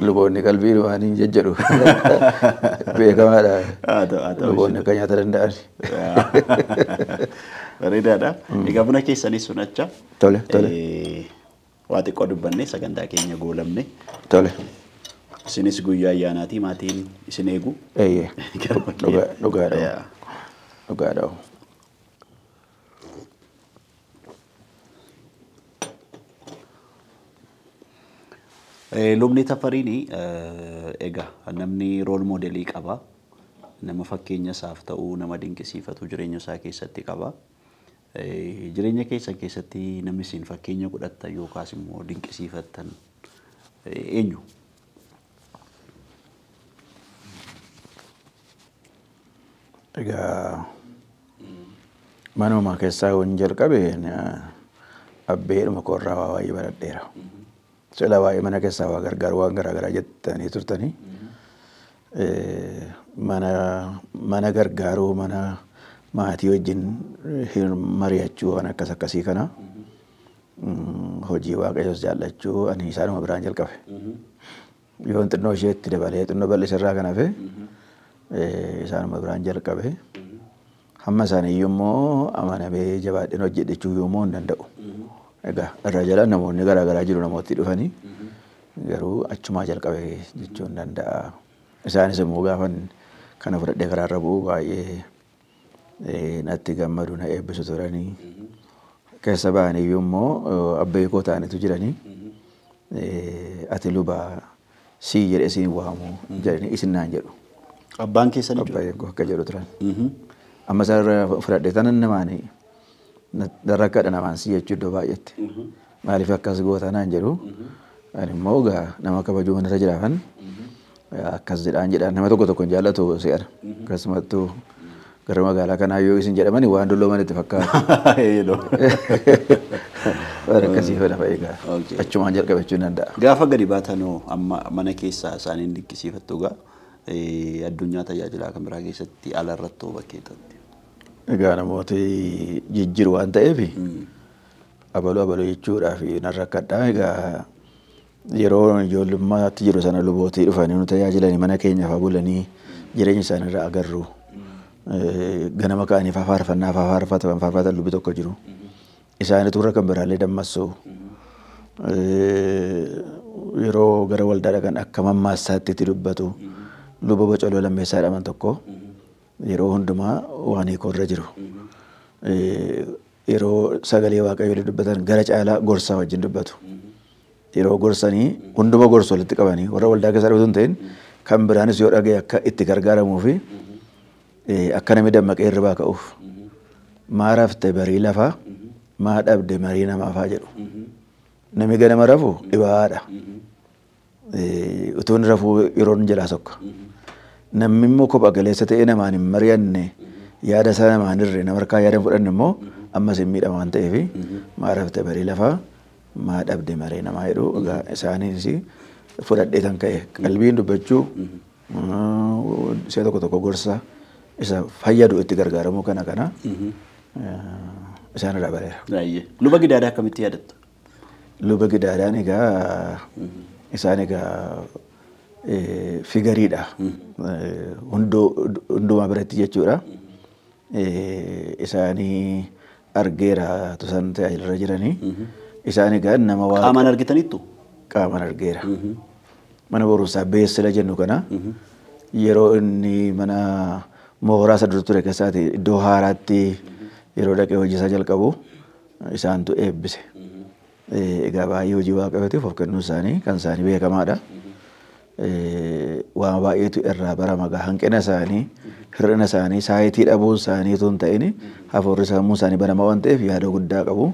luboonni qalbii dhumaanii jejjedhu. Beekamaadha. Luboonni akka nyaata danda'an. Bareedaadha. Egaa buna keessanis sunacha. Tole tole. Waa xiqqoo dubbannee sagantaa keenya goolamne. Tole. Isinis guyyaa ayyaanaatii maatiin isin eegu. Eeyyee. Dhugaadha. Dhugaadha. Lubni Tafariin egaa namni rool moodelii qaba. Nama fakkeenya isaaf ta'uu nama dinqisiifatu jireenya isaa keessatti qaba. Jireenya keessan keessatti namni isin fakkeenya godhattan yookaas immoo dinqisiifattan eenyu? Egaa manuma keessaa yoon jalqabe abbeedhuma koorraa waa baay'ee baradheera. Sila waa'ee mana keessaa waa gargaaru waan garaagaraa jettanii turtanii mana gargaaruu mana maatii wajjin mari'achuu waan akkas akkasii kana hojii waaqayyoos jaallachuu ani isaanuma biraan jalqabe. Yoon xinnoo isheetti dabalee xinnoo bal'isarraa kan hafe isaanuma biraan jalqabe. Hamma isaaniiyyuu immoo amanamee jabaadheen hojjedhechuu yoommoo hin danda'u. Egaa irra jala namoonni garaagaraa jiru namooti dhufanii garuu achumaa jalqabe jechuu hin danda'a. Isaanis immoo gaafan kana fudhadhee karaarra bu'u baay'ee natti gammadu na eebbisu turanii. Keessa ba'aniyyuu immoo abbee koo ta'anitu jiranii ati luba sii jedhee siin waamu jedhanii isin naan jedhu. Abbaan keessan jechuudha? Abbaan koo akka jedhu turan. Amma isaan fudhadhee tanan namaanii rakkadha namaan si jechuu iddoo baay'eetti. Maaliif akkas goota naan jedhu. Ani immoo egaa nama kabajuu manarra jiraafan akkas jedhaan jedhaan nama tokko tokko hin jaallatu se'ana. Akkasumattuu gara magaalaa kanaa yoo isin jedhamani waan dullooman itti fakkaata. Waan akkasii fedha fa'i egaa achumaan jalqabachuu hin danda'a. Gaafa gadi baatanoo amma mana keessaa isaaniin dinqisiifattu egaa addunyaa tajaajilaa kan biraa keessatti ala irratti hoo bakkeettatti. Egaa namooti jijjiiru waan ta'eef abaluu abaluu jechuudhaaf nan rakkadha. Egaa yeroo ijoollummaatti jiru sana lubootii dhufanii nu tajaajilanii mana keenya fa'aa bulanii jireenya isaaniirraa agarru. Ganama ka'anii fa'aa faarfannaa fa'aa faarfatan faarfatan lubbi tokko jiru. Isaanitu warra kan biraallee dammassu. Yeroo gara waldaa dhaqan akka mammaassaatti itti dubbatu. Luba Bocoloo Lammeessaa jedhaman tokko yeroo hundumaa waan hiikoo irra jiru. Yeroo sagalee waaqayyoo dubbatan gara caalaa gorsaa wajjin dubbatu. Yeroo gorsanii hunduma gorsu walitti qabanii warra waldaa keessa dhuftu hin ta'in kan biraanis yoo dhagaye akka itti gargaaramuu fi akka namni dammaqee hirribaa ka'uuf. Maa rafte barii lafaa, maa dhabde marii namaafaa jedhu. Namni ganama rafu dhibaadha. Utuun rafuu yeroon jalaa sokka. Namni immoo kopha galeessa ta'ee namaan hin mari'anne yaada isaa namaan hirre nama harkaa yaada hin fudhanne immoo ammas hin miidhama waan ta'eef maa rafte barii lafaa maa dhabde maree namaa jedhu. Egaa isaanis fudhadhee kan ka'e qalbiin dubbachuu si'a tokko tokko gorsa isa fayyadu itti gargaaramuu kana kana isaan irraa bareera. Luba Gidaadaa akkamitti yaadattu? Luba Gidaadaan egaa isaan egaa figariidha. Hundumaa biratti jechuudha. Isaanii argeera tusan tajaajila jiranii. Isaan egaa nama waa Qaamaan argitaniittu? Qaamaan argeera. Mana barumsaa beessila jennu kana yeroo inni mana mooraa isa dura ture keessaati iddoo haaraatti yeroo dhaqee hojii isaa jalqabu isaantu eebbise. Egaa baay'ee hojii waaqayyootiif of kennuu isaanii kan isaanii beekamaadha. Waan baay'eetu irraa barama gaa hanqina isaanii hir'ina isaanii saayitii dhabuun isaanii utuu hin ta'in hafuurri sammuu isaanii banama waan ta'eef yaada guddaa qabu.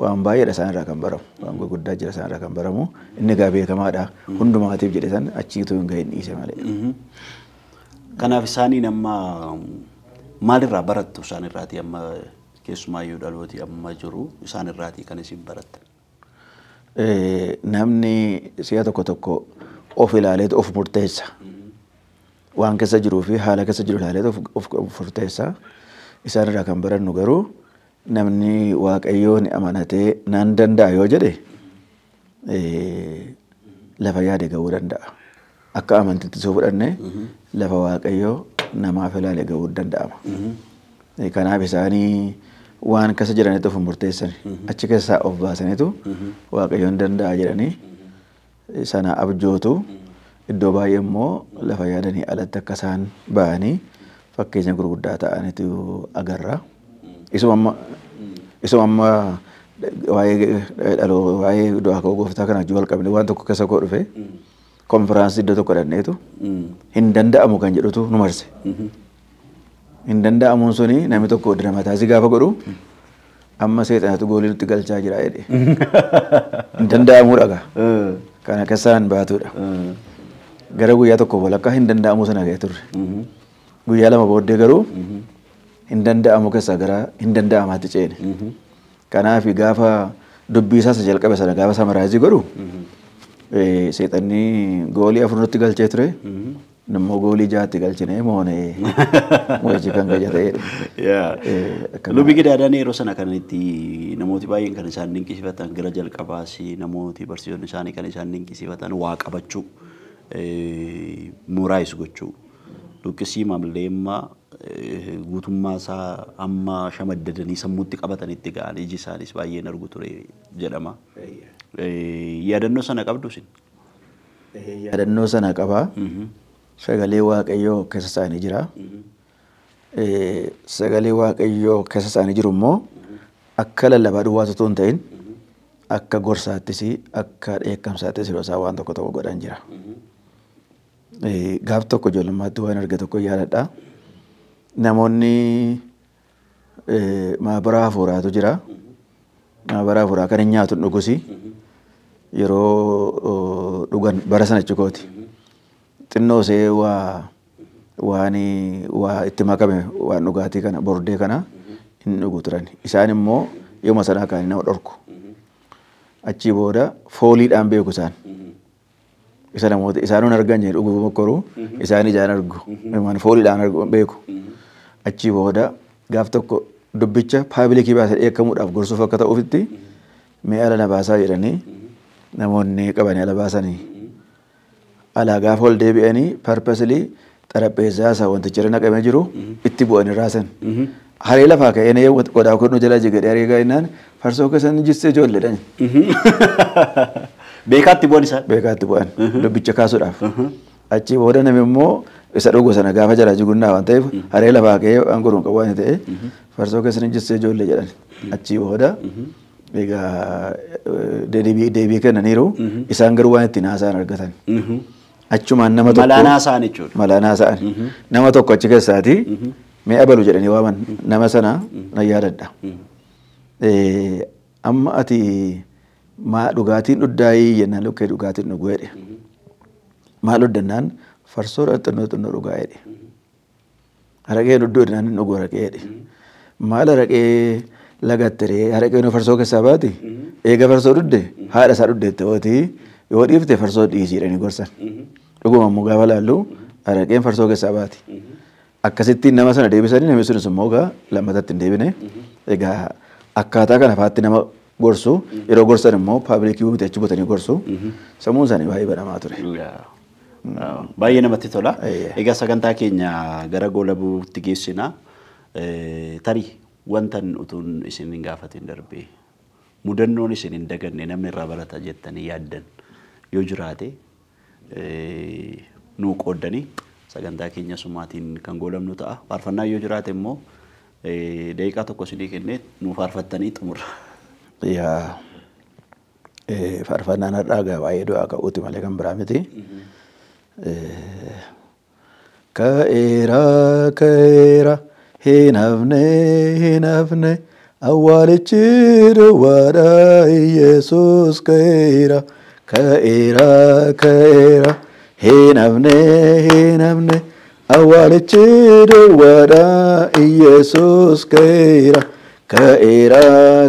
Waan baay'eedha isaan irraa kan baramu. Waan gurguddaa jira isaan irraa kan baramu. Inni gaa beekamaadha. Hundumaatiif jedhe san achiitu hin gahin dhiise malee. Kanaaf isaaniin amma maalirraa barattu isaan irraatii amma keessumaayyuu dhalooti amma jiru isaan irraatii kan isin barattan? Namni si'a tokko tokko of ilaaleetu of murteessa. Waan keessa jiruu fi haala keessa jiru ilaaleetu of murteessa. Isaan irraa kan barannu garuu namni Waaqayyoon amanatee nan danda'a yoo jedhe lafa yaade ga'uu danda'a. Akka amantiitti soo fudhanne lafa Waaqayyoo namaaf ilaale ga'uu danda'ama. Kanaaf isaanii waan keessa jiranitti of murteessan achi keessaa of baasaniitu Waaqayyoon danda'a jedhanii sana abjootu iddoo baay'ee immoo lafa yaadanii alatti akka isaan ba'anii fakkeenya gurguddaa ta'anitu agarra. Isuma amma waa'ee waa'ee du'aa ka'uu gooftaa kana wajjin wal qabne waan tokko keessa koo dhufe konfiraansii iddoo tokko dhaqneetu hin danda'amu kan jedhutu nu marse. Hin danda'amuun suni namni tokko dramataasii gaafa godhu amma seexanatu goolii nutti galchaa jira jedhe. Hin danda'amuu dhagaa. Kana keessaan baatudha. Gara guyyaa tokko walakkaa hin danda'amuu sana ga'ee turre. Guyyaa lama booddee garuu hin danda'amu keessaa gara hin danda'amaatti ceene. Kanaaf gaafa dubbii isaas jalqabe sana gaafa samaraayizii godhu seexanni goolii 4 nutti galchee ture. Nammoo goolii 6tti galchine moone mo'ichi kan gaja ta'edha. Lubi Gidaadaan yeroo sana kan itti namooti baay'een kan isaan dinqisiifatan gara jalqabaas namooti barsiisonni isaanii kan isaan dinqisiifatan waa qabachuu muraayis gochuu luqqisii mamleemma guutummaa isaa amma shamaddadanii sammuutti qabatanitti ga'an iji isaanis baay'een argu ture jedhama. Yaadannoo sana qabdu isin? Yaadannoo sana qaba. Sagalee Waaqayyoo keessa isaanii jira. Sagalee Waaqayyoo keessa isaanii jiru immoo akka lallabaa duwwaa otoo hin ta'in akka gorsaattis akka dheekkamsaattis yeroo isaan waan tokko tokko godhan jira. Gaaf tokko ijoollummaatti waan arge tokko yaadadha. Namoonni maabara hafuuraatu jira. Maabara hafuuraa kan hin nyaatu hin dhugus yeroo dhugan bara sana jechuukooti. Xinnoo see waan waa itti makame waan dhugaatii kana bordee kana hin dhugu turan. Isaan immoo yooma sanaa kaanii nama dhorku. Achii booda fooliidhaan beeku isaan. Isa namoota isaan argan jedhu dhuguu mokkoruu isaan ijaan argu. Fooliidhaan argu beeku. Achii booda gaaf tokko dubbicha paabilikii baasee dheekkamuudhaaf gorsuuf akka ta'uufitti mi'a ala na baasaa jedhanii namoonni qabanii ala baasanii. Alaa gaafa ol deebi'anii parpasili xarapheessaa isaa wantichi irra naqamee jiru itti bu'anii raasan. Haree lafaa ka'ee nee qodaa kun jala jigadhee haree gaa'inaan farsoo keessan jissee ijoolleedhaan. Beekaatti bu'an isaan? Beekaatti bu'an dubbicha kaasuudhaaf. Achii booda namni immoo isa dhugu sana gaafa jala jigunnaa waan ta'eef haree lafaa ka'ee waan godhuun qabu waan ta'e farsoo keessan jissee ijoollee jedhan. Achii booda egaa deebii kennaniiru isaan garuu waan ittiin haasa'an argatan. Achumaan nama tokko Malaanaa isaan jechuudha. Malaanaa isaan nama tokko achi keessaati mi'a balu jedhanii waaman nama sana nan yaadadha. Amma ati maa dhugaatiin dhuddaayii jennaan lukkee dhugaatiin dhuguu jedhe. Maal dhuddannaan farsoo xinnoo xinnoo dhugaa jedhe. Haraqee dhudduu jennaan hin dhuguu haraqee jedhe. Maal haraqee lagatteree haraqee nu farsoo keessaa baati eega farsoo dhudde haadha isaa dhuddeette ootii yoo dhiifte farsoo dhiisii jedhanii gorsan. Dhuguma immoo gaafa laallu haraqeen farsoo keessaa baati. Akkasittiin nama sana deebisanii namni sunis immoo egaa lammatatti hin deebine. Egaa akkaataa kana faatti nama gorsu yeroo gorsan immoo paabilikii miti achi butanii gorsu sammuun isaanii baay'ee banamaa ture. Baay'ee namatti tola. Egaa sagantaa keenya gara goolabuutti geessina. Tarii wantan utuun isin hin gaafatin darbee mudannoon isin hin daganne namni irraa barata jettanii yaaddan yoo jiraate nuu qooddanii sagantaa keenya sumaatiin kan goolabnu ta'a. Faarfannaa yoo jiraate immoo daqiiqaa tokko isinii kennee nuu faarfattanii xumurra. Yaa faarfannaan har'aa egaa baay'ee du'aa ka'uuti malee kan biraa miti. Ka'eera ka'eera hin hafne hin hafne awwaalichi duwwaadha Yesuus ka'eera. Ka'eera ka'eera hin hafne hin hafne awwaalichi duwwaadha Yesuus ka'eera. Ka'eera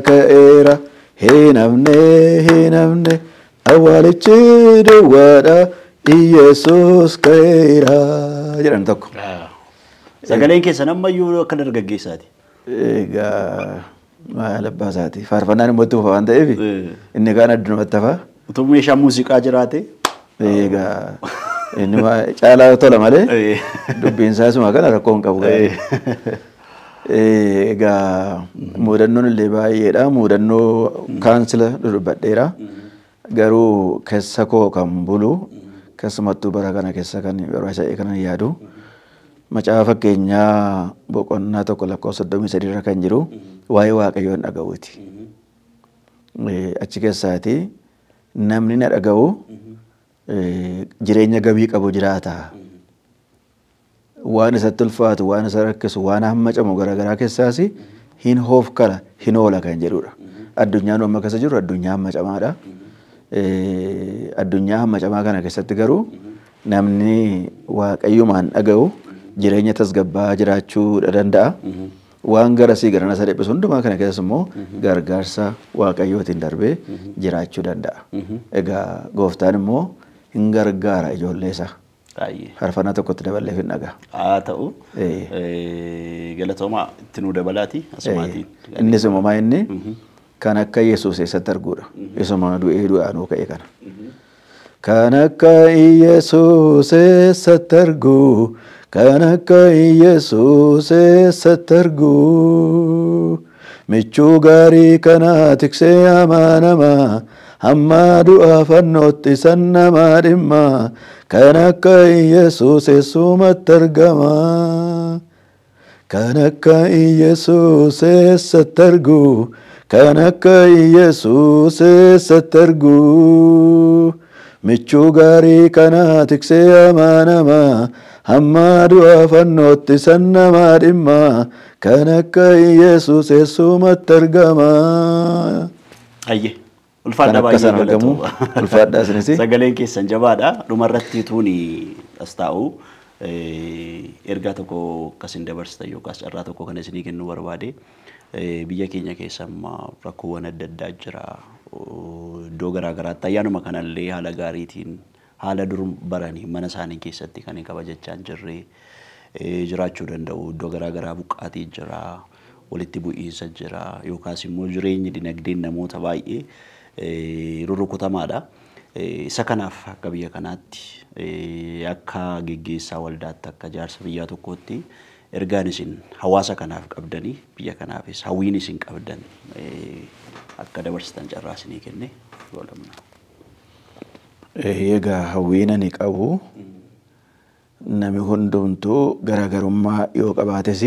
ka'eera hin hafne hin hafne awwaalichi duwwaadha Yesuus ka'eera jedhan tokko. Sagaleen keessan ammayyuu akka dargaggeessaati. Egaa maal abbaa isaati. Faarfannaan immoo itti fufa waan ta'eef inni kaan addunumatti hafa. Utuu meeshaa muuziqaa jiraate. Egaa inni caalaa tola malee dubbiin isaa isuma kana rakkoo hin qabu. Egaa muudannoon illee baay'eedha. Muudannoo kaansila dudubbadheera. Garuu keessa koo kan bulu keessumattuu bara kana keessa kan yeroo isa kanan yaadu macaafa fakkeenyaa boqonnaa 1 lakkoofsa 33 irra kan jiru waa'ee Waaqayyoon dhaga'uuti. Achi keessaati namni na dhaga'u jireenya gabii qabu jiraata. Waan isatti ulfaatu, waan isa rakkisu, waan hammacamu garaagaraa keessaas hin hoofkala, hin oola kan jedhudha. Addunyaan amma keessa jiru addunyaa hammacamaadha. Addunyaa hammacamaa kana keessatti garuu namni Waaqayyumaan dhaga'u jireenya tasgabbaa jiraachuu danda'a. Waan garasii garana isa dhiphisu hundumaa kana keessas immoo gargaarsa Waaqayyootiin darbee jiraachuu danda'a. Egaa gooftaan immoo hin gargaara ijoollee isaa. Faarfannaa tokkotti daballeef hin dhagaa. Haa ta'u. Galatoomaa itti nuu dabalaati asumaatiin. Innis uumamaa inni kan akka Yesuus eessatti arguudha. Isuma du'ee du'aanuu ka'e kana. Kan akka Yesuus eessatti argu, kan akka Yesuus eessatti argu, michuu gaarii kana tiksee amanama, hamma du'a fannootti san namaa dhimma, kan akka Yesuus eessumatti argama. Kan akka Yesuus eessatti argu, kan akka Yesuus eessatti argu, michuu gaarii kana tiksee amanama, hamma du'a fannootti san namaa dhimma, kan akka Yesuus eessumatti argama. Ayyee. Ulfaadhaa baay'ee galatooma. Ulfaadhaa isinis. Sagaleen keessan jabaadha. Dhumarratti tuuni as taa'u ergaa tokko akkasin dabarsitan yookaas carraa tokko kan isinii kennuu barbaade biyya keenya keessa amma rakkoowwan adda addaa jira. Iddoo garaa garaatti ayyaanuma kanallee haala gaariitiin haala dur baranii mana isaanii keessatti kan hin kabajachaa hin jirre jiraachuu danda'u. Iddoo garaa garaa buqqaatii jira, walitti bu'iinsa jira yookaas immoo jireenyi dinagdeen namoota baay'ee rurrukutamaadha. Isa kanaaf akka biyya kanaatti akka geggeessaa waldaatti akka jaarsa biyyaa tokkootti ergaan isin hawaasa kanaaf qabdanii biyya kanaafis hawwiin isin qabdan akka dabarsitan carraa isinii kenne goolamna. Egaa hawwiin ani qabu namni hundumtuu garaagarummaa yoo qabaates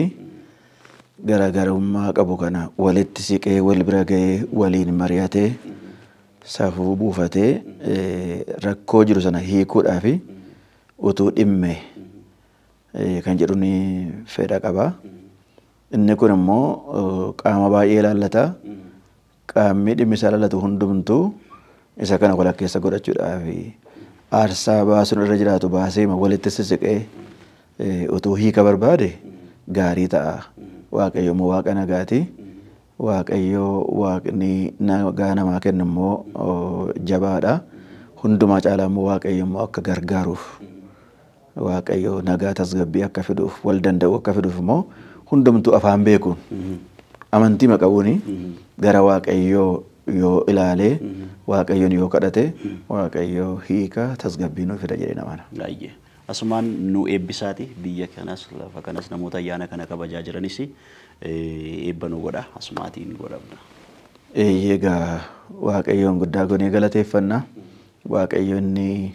garaagarummaa qabu kana walitti siqee wal bira ga'ee waliin mari'atee safuu buufatee rakkoo jiru sana hiikuudhaaf utuu dhimme kan jedhu ni fedha qaba. Inni kun immoo qaama baay'ee ilaallata. Qaamni dhimmi isaa ilaallatu hundumtuu isa kana walakkeessa godhachuudhaaf aarsaa baasuun irra jiraatu baasee walitti sissiqee utuu hiika barbaade gaarii ta'a. Waaqayyo immoo waaqa nagaati. Waaqayyo waaqni nagaa namaa kennu immoo jabaadha. Hundumaa caalaa immoo Waaqayyo immoo akka gargaaruuf Waaqayyo nagaa tasgabbii akka fiduuf wal danda'u akka fiduuf immoo hundumtuu afaan beekuun amantii maqabuuni gara Waaqayyoo yoo ilaalee Waaqayyoon yoo kadhate Waaqayyo hiika tasgabbii nuu fida jedhee namana. Asumaan nu eebbisaati biyya kanas lafa kanas namoota ayyaana kana kabajaa jiranis eebba nu godha asumaatiin godhamna. Egaa Waaqayyoon guddaa goonee galateeffanna. Waaqayyo inni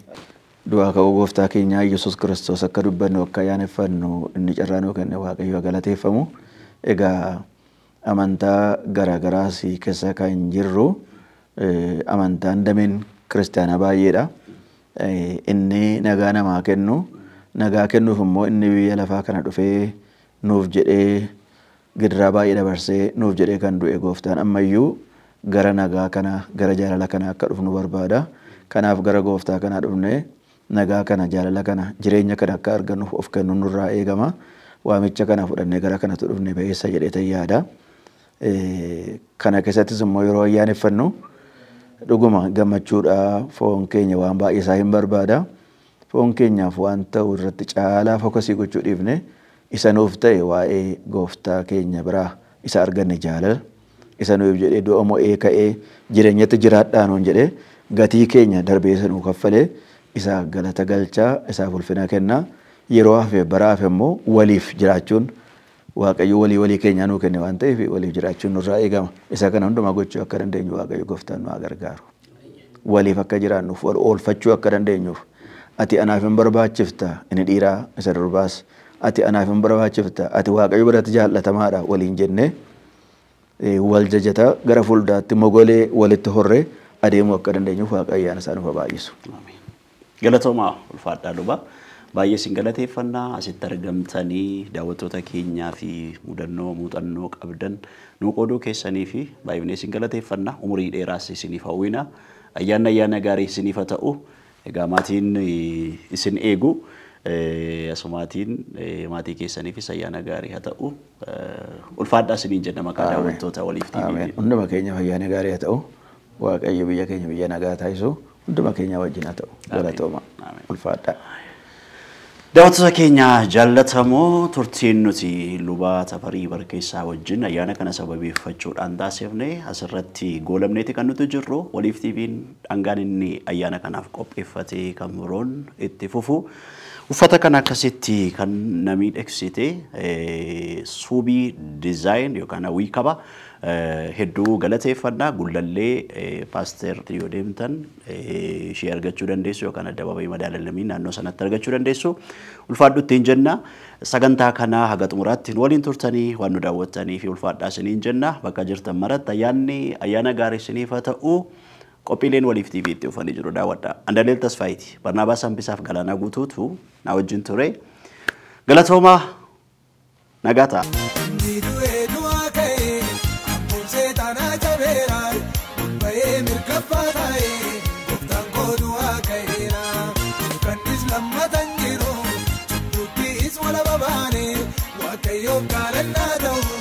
du'aa ka'uu gooftaa keenyaa Yesuus Kiristoos akka dubbannu akka ayyaaneffannu inni carraa nuu kenne Waaqayyo galateeffamu. Egaa amantaa garaagaraas keessa kan jirru amantaan dameen kiristaanaa baay'eedha. Inni nagaa namaa kennu, nagaa kennuuf immoo inni biyya lafaa kana dhufee nuuf jedhee gidiraa baay'ee dabarsee nuuf jedhee kan du'e gooftaan ammayyuu gara nagaa kana gara jaalala kana akka dhufnu barbaada. Kanaaf gara gooftaa kanaa dhufnee nagaa kana jaalala kana jireenya kana akka argannuuf of kennuun nurraa eegama. Waamicha kana fudhannee gara kanatti dhufnee ba'eessa jedhee yaada. Kana keessattis immoo yeroo ayyaaneffannu dhuguma gammachuudha foon keenya waan baay'ee isaa hin barbaada. Foon keenyaaf waan ta'u irratti caalaa fokasii gochuu dhiifne isa nuuf ta'e waa'ee gooftaa keenya biraa isa arganne jaalala isa nuuf jedhee du'a mo'ee ka'ee jireenyatti jiraadhaa nuun jedhee gatii keenya darbee isa nuu kaffalee isa galata galchaa isaaf ulfina kennaa yeroo hafe bara hafe immoo waliif jiraachuun Waaqayyo walii walii keenyaa nuu kenne waan ta'eef waliif jiraachuun nurraa eegama. Isa kana hundumaa gochuu akka dandeenyu Waaqayyo gooftaan nu haa gargaaru. Waliif akka jiraannuuf wal oolfachuu akka dandeenyuuf ati anaaf hin barbaachifta inni dhiiraa isa durbaas ati anaaf hin barbaachifta ati Waaqayyo biratti jaallatamaadha waliin jennee wal jajata gara fuulduraatti mogolee walitti horree adeemuu akka dandeenyuuf Waaqayyo ayyaana isaa nuuf haa baay'isu. Galatoomaa ulfaadhaa luba. Baay'ee isin galateeffannaa asitti argamtanii daawwattoota keenyaa fi mudannoo muuxannoo qabdan nuu qooduu keessanii fi baay'inee isin galateeffannaa umurii dheeraas isiniif hawwina ayyaanni ayyaana gaarii isiniif haa ta'u. Egaa maatiin isin eegu asumaatiin maatii keessaniifis ayyaana gaarii haa ta'u. Ulfaadhaa isiniin jenna maqaa daawwattoota waliif TV. Hunduma keenyaaf ayyaana gaarii haa ta'u. Waaqayyo biyya keenya biyya nagaa taasisu hunduma keenya wajjin haa ta'u. Galatooma. Ulfaadhaa. Daawwattoota keenya jaallatamoo turtiin nuti luba Tafarii Barkeessaa wajjin ayyaana kana sababeeffachuudhaan taasifne asirratti goolamneeti kan nuti jirru. Waliif TV'n dhangaan inni ayyaana kanaaf qopheeffatee kan biroon itti fufu. Uffata kana akkasitti kan na miidhagsite Suubii Dizaayin yookaan hawwii qaba. Hedduu galateeffannaa gullallee paaster yoo deemtan ishee argachuu dandeessu yookaan addabaabayii madaalamii naannoo sanatti argachuu dandeessu. Ulfaadhu ittiin jenna. Sagantaa kanaa haga xumuraatti nu waliin turtanii waan nu daawwattanii fi ulfaadhaa isiniin jenna. Bakka jirtan maratti ayyaanni ayyaana gaarii isiniif haa ta'u. Qophiileen waliif TV itti dhufanii jiru daawwadhaa. Andaleel Tasfaayiiti. Barnaabaas Hambisaaf Galaanaa Guutuutu na wajjin ture. Galatoomaa nagaa ta'a. Inni du'ee du'aa ka'ee abboon seexanaa cabeera ba'ee mirkaffaa taa'ee gooftaan koo du'aa ka'eera. Dukkannis lammatan jiru cubbuuttis wal babaane Waaqayyoof galanni haa ta'u.